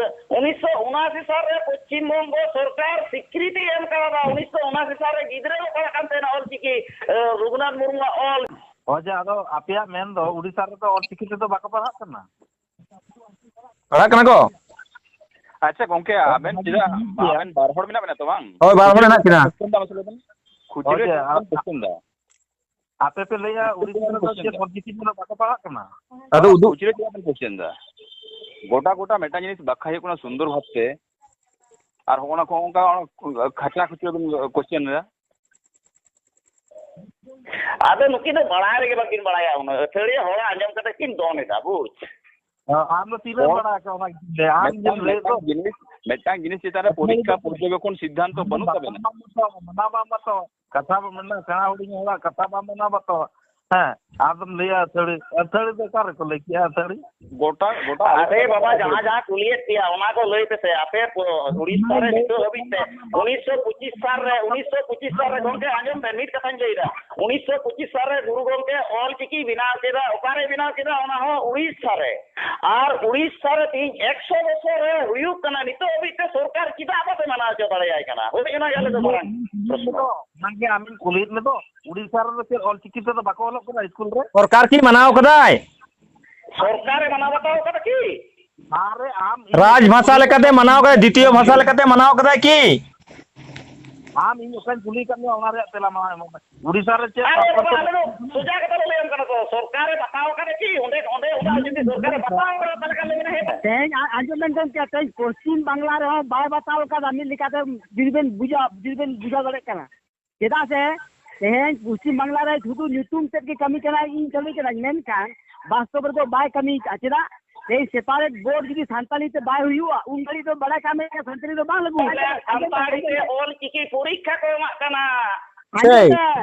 ᱩᱱᱤᱥᱥᱚ ᱩᱱᱟᱥᱤ ᱥᱟᱞ ᱨᱮ ᱯᱚᱪᱷᱤᱢ ᱵᱚᱝᱜᱚ ᱥᱚᱨᱠᱟᱨ ᱥᱤᱠᱨᱤᱛᱤ ᱮᱢ ᱠᱟᱣᱫᱟ᱾ ᱩᱱᱤᱥᱥᱚ ᱩᱱᱟᱥᱤ ᱥᱟᱞ ᱨᱮ ᱜᱤᱫᱽᱨᱟᱹ ᱠᱚ ᱯᱟᱲᱦᱟᱜ ᱠᱟᱱ ᱛᱟᱦᱮᱱᱟ ᱚᱞᱪᱤᱠᱤ, ᱮ, ᱨᱚᱜᱷᱩᱱᱟᱛᱷ ᱢᱩᱨᱢᱩᱣᱟᱜ ᱚᱞ᱾ ᱦᱳᱭ ᱡᱮ, ᱟᱫᱚ ᱟᱯᱮᱭᱟᱜ ᱢᱮᱱ ᱫᱚ ᱩᱲᱤᱥᱥᱟ ᱨᱮᱫᱚ ᱚᱞᱪᱤᱠᱤ ᱛᱮᱫᱚ ᱵᱟᱠᱚ ᱯᱟᱲᱦᱟᱜ ᱠᱟᱱᱟ? ᱯᱟᱲᱦᱟᱜ ᱠᱟᱱᱟ ᱠᱚ᱾ ᱟᱪᱪᱷᱟ ᱜᱚᱝᱠᱮ, ᱟᱵᱮᱱ ᱪᱮᱫᱟᱜ, ᱟᱵᱮᱱ ᱵᱟᱨ ᱦᱚᱲ ᱢᱮᱱᱟᱜ ᱵᱮᱱᱟ ᱛᱚ, ᱵᱟᱝ? ᱦᱳᱭ, ᱵᱟᱨ ᱦᱚᱲ ᱢᱮᱱᱟᱜ ᱠᱤᱱᱟ᱾ ᱠᱷᱩᱪᱨᱟᱹ ᱪᱮᱫᱟᱜ ᱵᱮᱱ ᱠᱷᱩᱪᱨᱟᱹ ᱦᱳᱭ ᱡᱮ, ᱪᱮᱫᱟᱜ ᱵᱮᱱ ᱠᱷᱩᱪᱨᱟᱹ ᱫᱟ? ᱟᱯᱮ ᱯᱮ ᱞᱟᱹᱭᱟ ᱩᱲᱤᱥᱥᱟ ᱨᱮᱫᱚ ᱪᱮᱫ ᱚᱞᱪᱤᱠᱤ ᱛᱮᱫᱚ ᱵᱟᱠᱚ ᱯᱟᱲᱦᱟᱜ ᱠᱟᱱᱟ? ᱟᱫᱚ ᱩᱫᱩᱜ ᱠᱷᱩᱪᱨᱟᱹ ᱪᱮᱫᱟᱜ ᱵᱮᱱ ᱠᱷᱩᱪᱨᱟᱹ ᱫᱟ? ᱜᱚᱴᱟ ᱜᱚᱴᱟ ᱢᱤᱫᱴᱟᱝ ᱡᱤᱱᱤᱥ ᱵᱟᱠᱷᱟ ᱦᱩᱭᱩᱜ ᱠᱟᱱᱟ ᱥᱩᱱᱫᱚᱨ ᱵᱷᱟᱵᱛᱮ, ᱟᱨ ᱦᱚᱸᱜᱼᱚ ᱱᱟ ᱠᱚ ᱚᱱᱠᱟ ᱠᱷᱟᱪᱟ ᱠᱷᱩᱪᱨᱟᱹ ᱵᱮᱱ ᱠᱷᱩᱪᱨᱟᱹ ᱫᱟ᱾ ᱟᱫᱚ ᱱᱩᱠᱤᱱ ᱫᱚ ᱵᱟᱲᱟᱭ ᱨᱮᱜᱮ ᱵᱟᱹᱠᱤᱱ ᱵᱟᱲᱟᱭᱟ, ᱩᱱᱟᱹᱜ ᱟᱹᱛᱷᱟᱹᱲᱤᱭᱟᱹ ᱦᱚᱲᱟᱜ ᱟᱸᱡᱚᱢ ᱠᱟᱛᱮ ᱠᱤᱱ ᱫᱚᱱ ᱮᱫᱟ, ᱵᱩᱡᱽ? ᱟᱢ ᱫᱚ ᱛᱤᱱᱟᱹᱜ ᱮᱢ ᱦᱚᱲ ᱵᱟᱲᱟᱭ ᱟᱠᱟᱫᱟ ᱚᱱᱟ ᱜᱮ? ᱟᱢ ᱢᱤᱫᱴᱟᱝ, ᱡᱮᱢ ᱞᱟᱹᱭ ᱢᱤᱫᱴᱟᱝ ᱫᱚ᱾ ᱡᱤᱱᱤᱥ, ᱢᱤᱫᱴᱟᱝ ᱡᱤᱱᱤᱥ ᱪᱮᱛᱟᱱ ᱨᱮ ᱯᱚᱨᱤᱠᱠᱷᱟ ᱯᱚᱨᱡᱚᱵᱮᱠᱠᱷᱚᱱ ᱥᱤᱫᱽᱫᱷᱟᱱᱛᱚ ᱵᱟᱹᱱᱩᱜ ᱛᱟᱵᱮᱱᱟ᱾ ᱢᱟᱱᱟᱣ ᱵᱟᱝ ᱵᱟᱛᱟᱣᱟ, ᱢᱟᱱᱟᱣ ᱵᱟᱝ ᱵᱟᱛᱟᱣᱟ᱾ ᱠᱟᱛᱷᱟ ᱵᱚ ᱢᱮᱱᱟ, ᱥᱮᱬᱟ ᱦᱩᱰᱤᱧ ᱦᱚᱲᱟᱜ ᱠᱟᱛᱷᱟ ᱵᱟᱢ ᱢᱟᱱᱟᱣ ᱵᱟᱛᱟᱣᱟ᱾ ᱦᱮᱸ, ᱟᱫᱚᱢ ᱞᱟᱹᱭᱟ ᱟᱹᱛᱷᱟᱹᱲᱤ᱾ ᱟᱹᱛᱷᱟᱹᱲᱤ ᱫᱚ ᱚᱠᱟ ᱨᱮᱠᱚ ᱞᱟᱹᱭ ᱠᱮᱜᱼᱟ ᱟᱹᱛᱷᱟᱹᱲᱤ? ᱜᱚᱴᱟ, ᱜᱚᱴᱟ ᱟᱨᱮ ᱵᱟᱵᱟ, ᱡᱟᱦᱟᱸ ᱡᱟᱦᱟᱸ ᱠᱩᱞᱤᱭᱮᱫ ᱯᱮᱭᱟ, ᱚᱱᱟ ᱠᱚ ᱞᱟᱹᱭ ᱯᱮᱥᱮ᱾ ᱟᱯᱮ ᱯᱚ-, ᱩᱲᱤᱥᱥᱟ ᱨᱮ ᱱᱤᱛᱚᱜ ᱦᱟᱹᱵᱤᱡ ᱛᱮ ᱩᱱᱤᱥᱥᱚ ᱯᱚᱸᱪᱤᱥ ᱥᱟᱞ ᱨᱮ, ᱩᱱᱤᱥᱥᱚ ᱯᱚᱸᱪᱤᱥ ᱥᱟᱞ ᱨᱮ, ᱜᱚᱢᱠᱮ, ᱟᱸᱡᱚᱢ ᱯᱮ, ᱢᱤᱫ ᱠᱟᱛᱷᱟᱧ ᱞᱟᱹᱭᱫᱟ᱾ ᱩᱱᱤᱥᱥᱚ ᱯᱚᱸᱪᱤᱥ ᱥᱟᱞ ᱨᱮ ᱜᱩᱨᱩ ᱜᱚᱢᱠᱮ ᱚᱞ ᱪᱤᱠᱤ ᱵᱮᱱᱟᱣ ᱠᱮᱫᱟ᱾ ᱚᱠᱟᱨᱮ ᱵᱮᱱᱟᱣ ᱠᱮᱫᱟ? ᱚᱱᱟ ᱦᱚᱸ ᱩᱲᱤᱥᱥᱟ ᱨᱮ᱾ ᱟᱨ ᱩᱲᱤᱥᱥᱟ ᱨᱮ ᱛᱮᱦᱮᱧ ᱮᱠᱥᱚ ᱵᱚᱪᱷᱚᱨ ᱨᱮ ᱦᱩᱭᱩᱜ ᱠᱟᱱᱟ, ᱱᱤᱛᱚᱜ ᱦᱟᱹᱵᱤᱡ ᱛᱮ ᱥᱚᱨᱠᱟᱨ ᱪᱮᱫᱟᱜ ᱵᱟᱯᱮ ᱢᱟᱱᱟᱣ ᱦᱚᱪᱚ ᱫᱟᱲᱮᱭᱟᱭ ᱠᱟᱱᱟ? ᱦᱳᱭ, ᱚᱱᱟ ᱜᱮ ᱟᱞᱮ ᱫᱚ ᱢᱟᱨᱟᱝ ᱯᱨᱚᱥᱱᱚ᱾ ᱚᱱᱟᱜᱮ ᱟᱢᱤᱧ ᱠᱩᱞᱤᱭᱮᱫ ᱢᱮᱫᱚ, ᱩᱲᱤᱥᱥᱟ ᱨᱮᱫᱚ ᱪᱮᱫ ᱚᱞ ᱪᱤᱠᱤ ᱛᱮᱫᱚ ᱵᱟᱠᱚ ᱚᱞᱚᱜ ᱠᱟᱱᱟ ᱥᱠᱩᱞ ᱨᱮ? ᱥᱚᱨᱠᱟᱨ ᱠᱤ ᱢᱟᱱᱟᱣ ᱠᱟᱫᱟᱭ? ᱥᱚᱨᱠᱟᱨᱮ ᱢᱟᱱᱟᱣ ᱵᱟᱛᱟᱣ ᱠᱟᱫᱟ ᱠᱤ? ᱟᱨᱮ ᱟᱢ ᱤᱧ ᱨᱟᱡᱽ ᱵᱷᱟᱥᱟ ᱞᱮᱠᱟᱛᱮ ᱢᱟᱱᱟᱣ ᱠᱟᱫᱟᱭ, ᱫᱤᱛᱤᱭᱚ ᱵᱷᱟᱥᱟ ᱞᱮᱠᱟᱛᱮ ᱢᱟᱱᱟᱣ ᱠᱟᱫᱟᱭ ᱠᱤ? ᱟᱢ ᱤᱧ ᱚᱠᱟᱧ ᱠᱩᱞᱤ ᱠᱟᱫ ᱢᱮᱭᱟ, ᱚᱱᱟ ᱨᱮᱭᱟᱜ ᱛᱮᱞᱟ ᱢᱟ ᱮᱢᱚᱜ ᱢᱮ᱾ ᱩᱲᱤᱥᱥᱟ ᱨᱮ ᱪᱮᱫ ᱟᱨᱮ ᱵᱟᱵᱟ, ᱯᱟᱨᱥᱮᱱᱴ? ᱟᱞᱮ ᱫᱚ ᱥᱚᱡᱟ ᱠᱟᱛᱷᱟ ᱞᱮ ᱞᱟᱹᱭᱟᱢ ᱠᱟᱱᱟ ᱛᱚ, ᱥᱚᱨᱠᱟᱨᱮ ᱵᱟᱛᱟᱣ ᱠᱟᱫᱟ ᱠᱤ? ᱚᱸᱰᱮ, ᱚᱸᱰᱮ, ᱚᱸᱰᱮ ᱡᱩᱫᱤ ᱥᱚᱨᱠᱟᱨᱮ ᱵᱟᱛᱟᱣ ᱠᱟᱫᱟ, ᱛᱟᱦᱞᱮ ᱠᱷᱟᱱ ᱞᱮ ᱢᱮᱱᱟ ᱦᱮᱸ᱾ ᱛᱮᱦᱮᱧ ᱟ-, ᱟᱸᱡᱚᱢ ᱵᱮᱱ ᱜᱚᱢᱠᱮ, ᱛᱮᱦᱮᱧ ᱯᱚᱥᱪᱤᱢ ᱵᱟᱝᱞᱟ ᱨᱮᱦᱚᱸ ᱵᱟᱭ ᱵᱟᱛᱟᱣ ᱠᱟᱫᱟ ᱢᱤᱫ ᱞᱮᱠᱟᱛᱮ, ᱡᱩᱫᱤ ᱵᱮᱱ ᱵᱩᱡᱟ, ᱡᱩᱫᱤ ᱵᱮᱱ ᱵᱩᱡᱷᱟᱹᱣ ᱫᱟᱲᱮᱭᱟᱜ ᱠᱟᱱᱟ᱾ ᱪᱮᱫᱟᱜ ᱥᱮ ᱛᱮᱦᱮᱧ ᱯᱚᱥᱪᱤᱢ ᱵᱟᱝᱞᱟ ᱨᱮ ᱥᱩᱫᱷᱩ ᱧᱩᱛᱩᱢ ᱛᱮᱫ ᱜᱮ ᱠᱟᱹᱢᱤ ᱠᱟᱱᱟᱭ, ᱤᱧ ᱠᱟᱹᱢᱤ ᱠᱟᱹᱱᱟᱹᱧ, ᱢᱮᱱᱠᱷᱟᱱ ᱵᱟᱥᱛᱚᱵ ᱨᱮᱫᱚ ᱵᱟᱭ ᱠᱟᱹᱢᱤ ᱠᱟᱜᱼᱟ᱾ ᱪᱮᱫᱟᱜ? ᱛᱮᱦᱮᱧ ᱥᱮᱯᱟᱨᱮᱴ ᱵᱳᱨᱰ ᱡᱩᱫᱤ ᱥᱟᱱᱛᱟᱲᱤ ᱛᱮ ᱵᱟᱭ ᱦᱩᱭᱩᱜᱼᱟ, ᱩᱱ ᱜᱷᱟᱹᱲᱤᱡ ᱫᱚ ᱵᱟᱲᱟᱭ ᱠᱟᱜ ᱢᱮ ᱥᱟᱱᱛᱟᱲᱤ ᱫᱚ ᱵᱟᱝ ᱞᱟᱹᱜᱩ᱾ ᱛᱟᱦᱞᱮ ᱥᱟᱱᱛᱟᱲᱤ ᱛᱮ ᱚᱞ ᱪᱤᱠᱤ ᱯᱚᱨᱤᱠᱠᱷᱟ ᱠᱚ ᱮᱢᱟᱜ ᱠᱟᱱᱟ᱾ ᱟᱸᱡᱚᱢ ᱵᱮᱱ᱾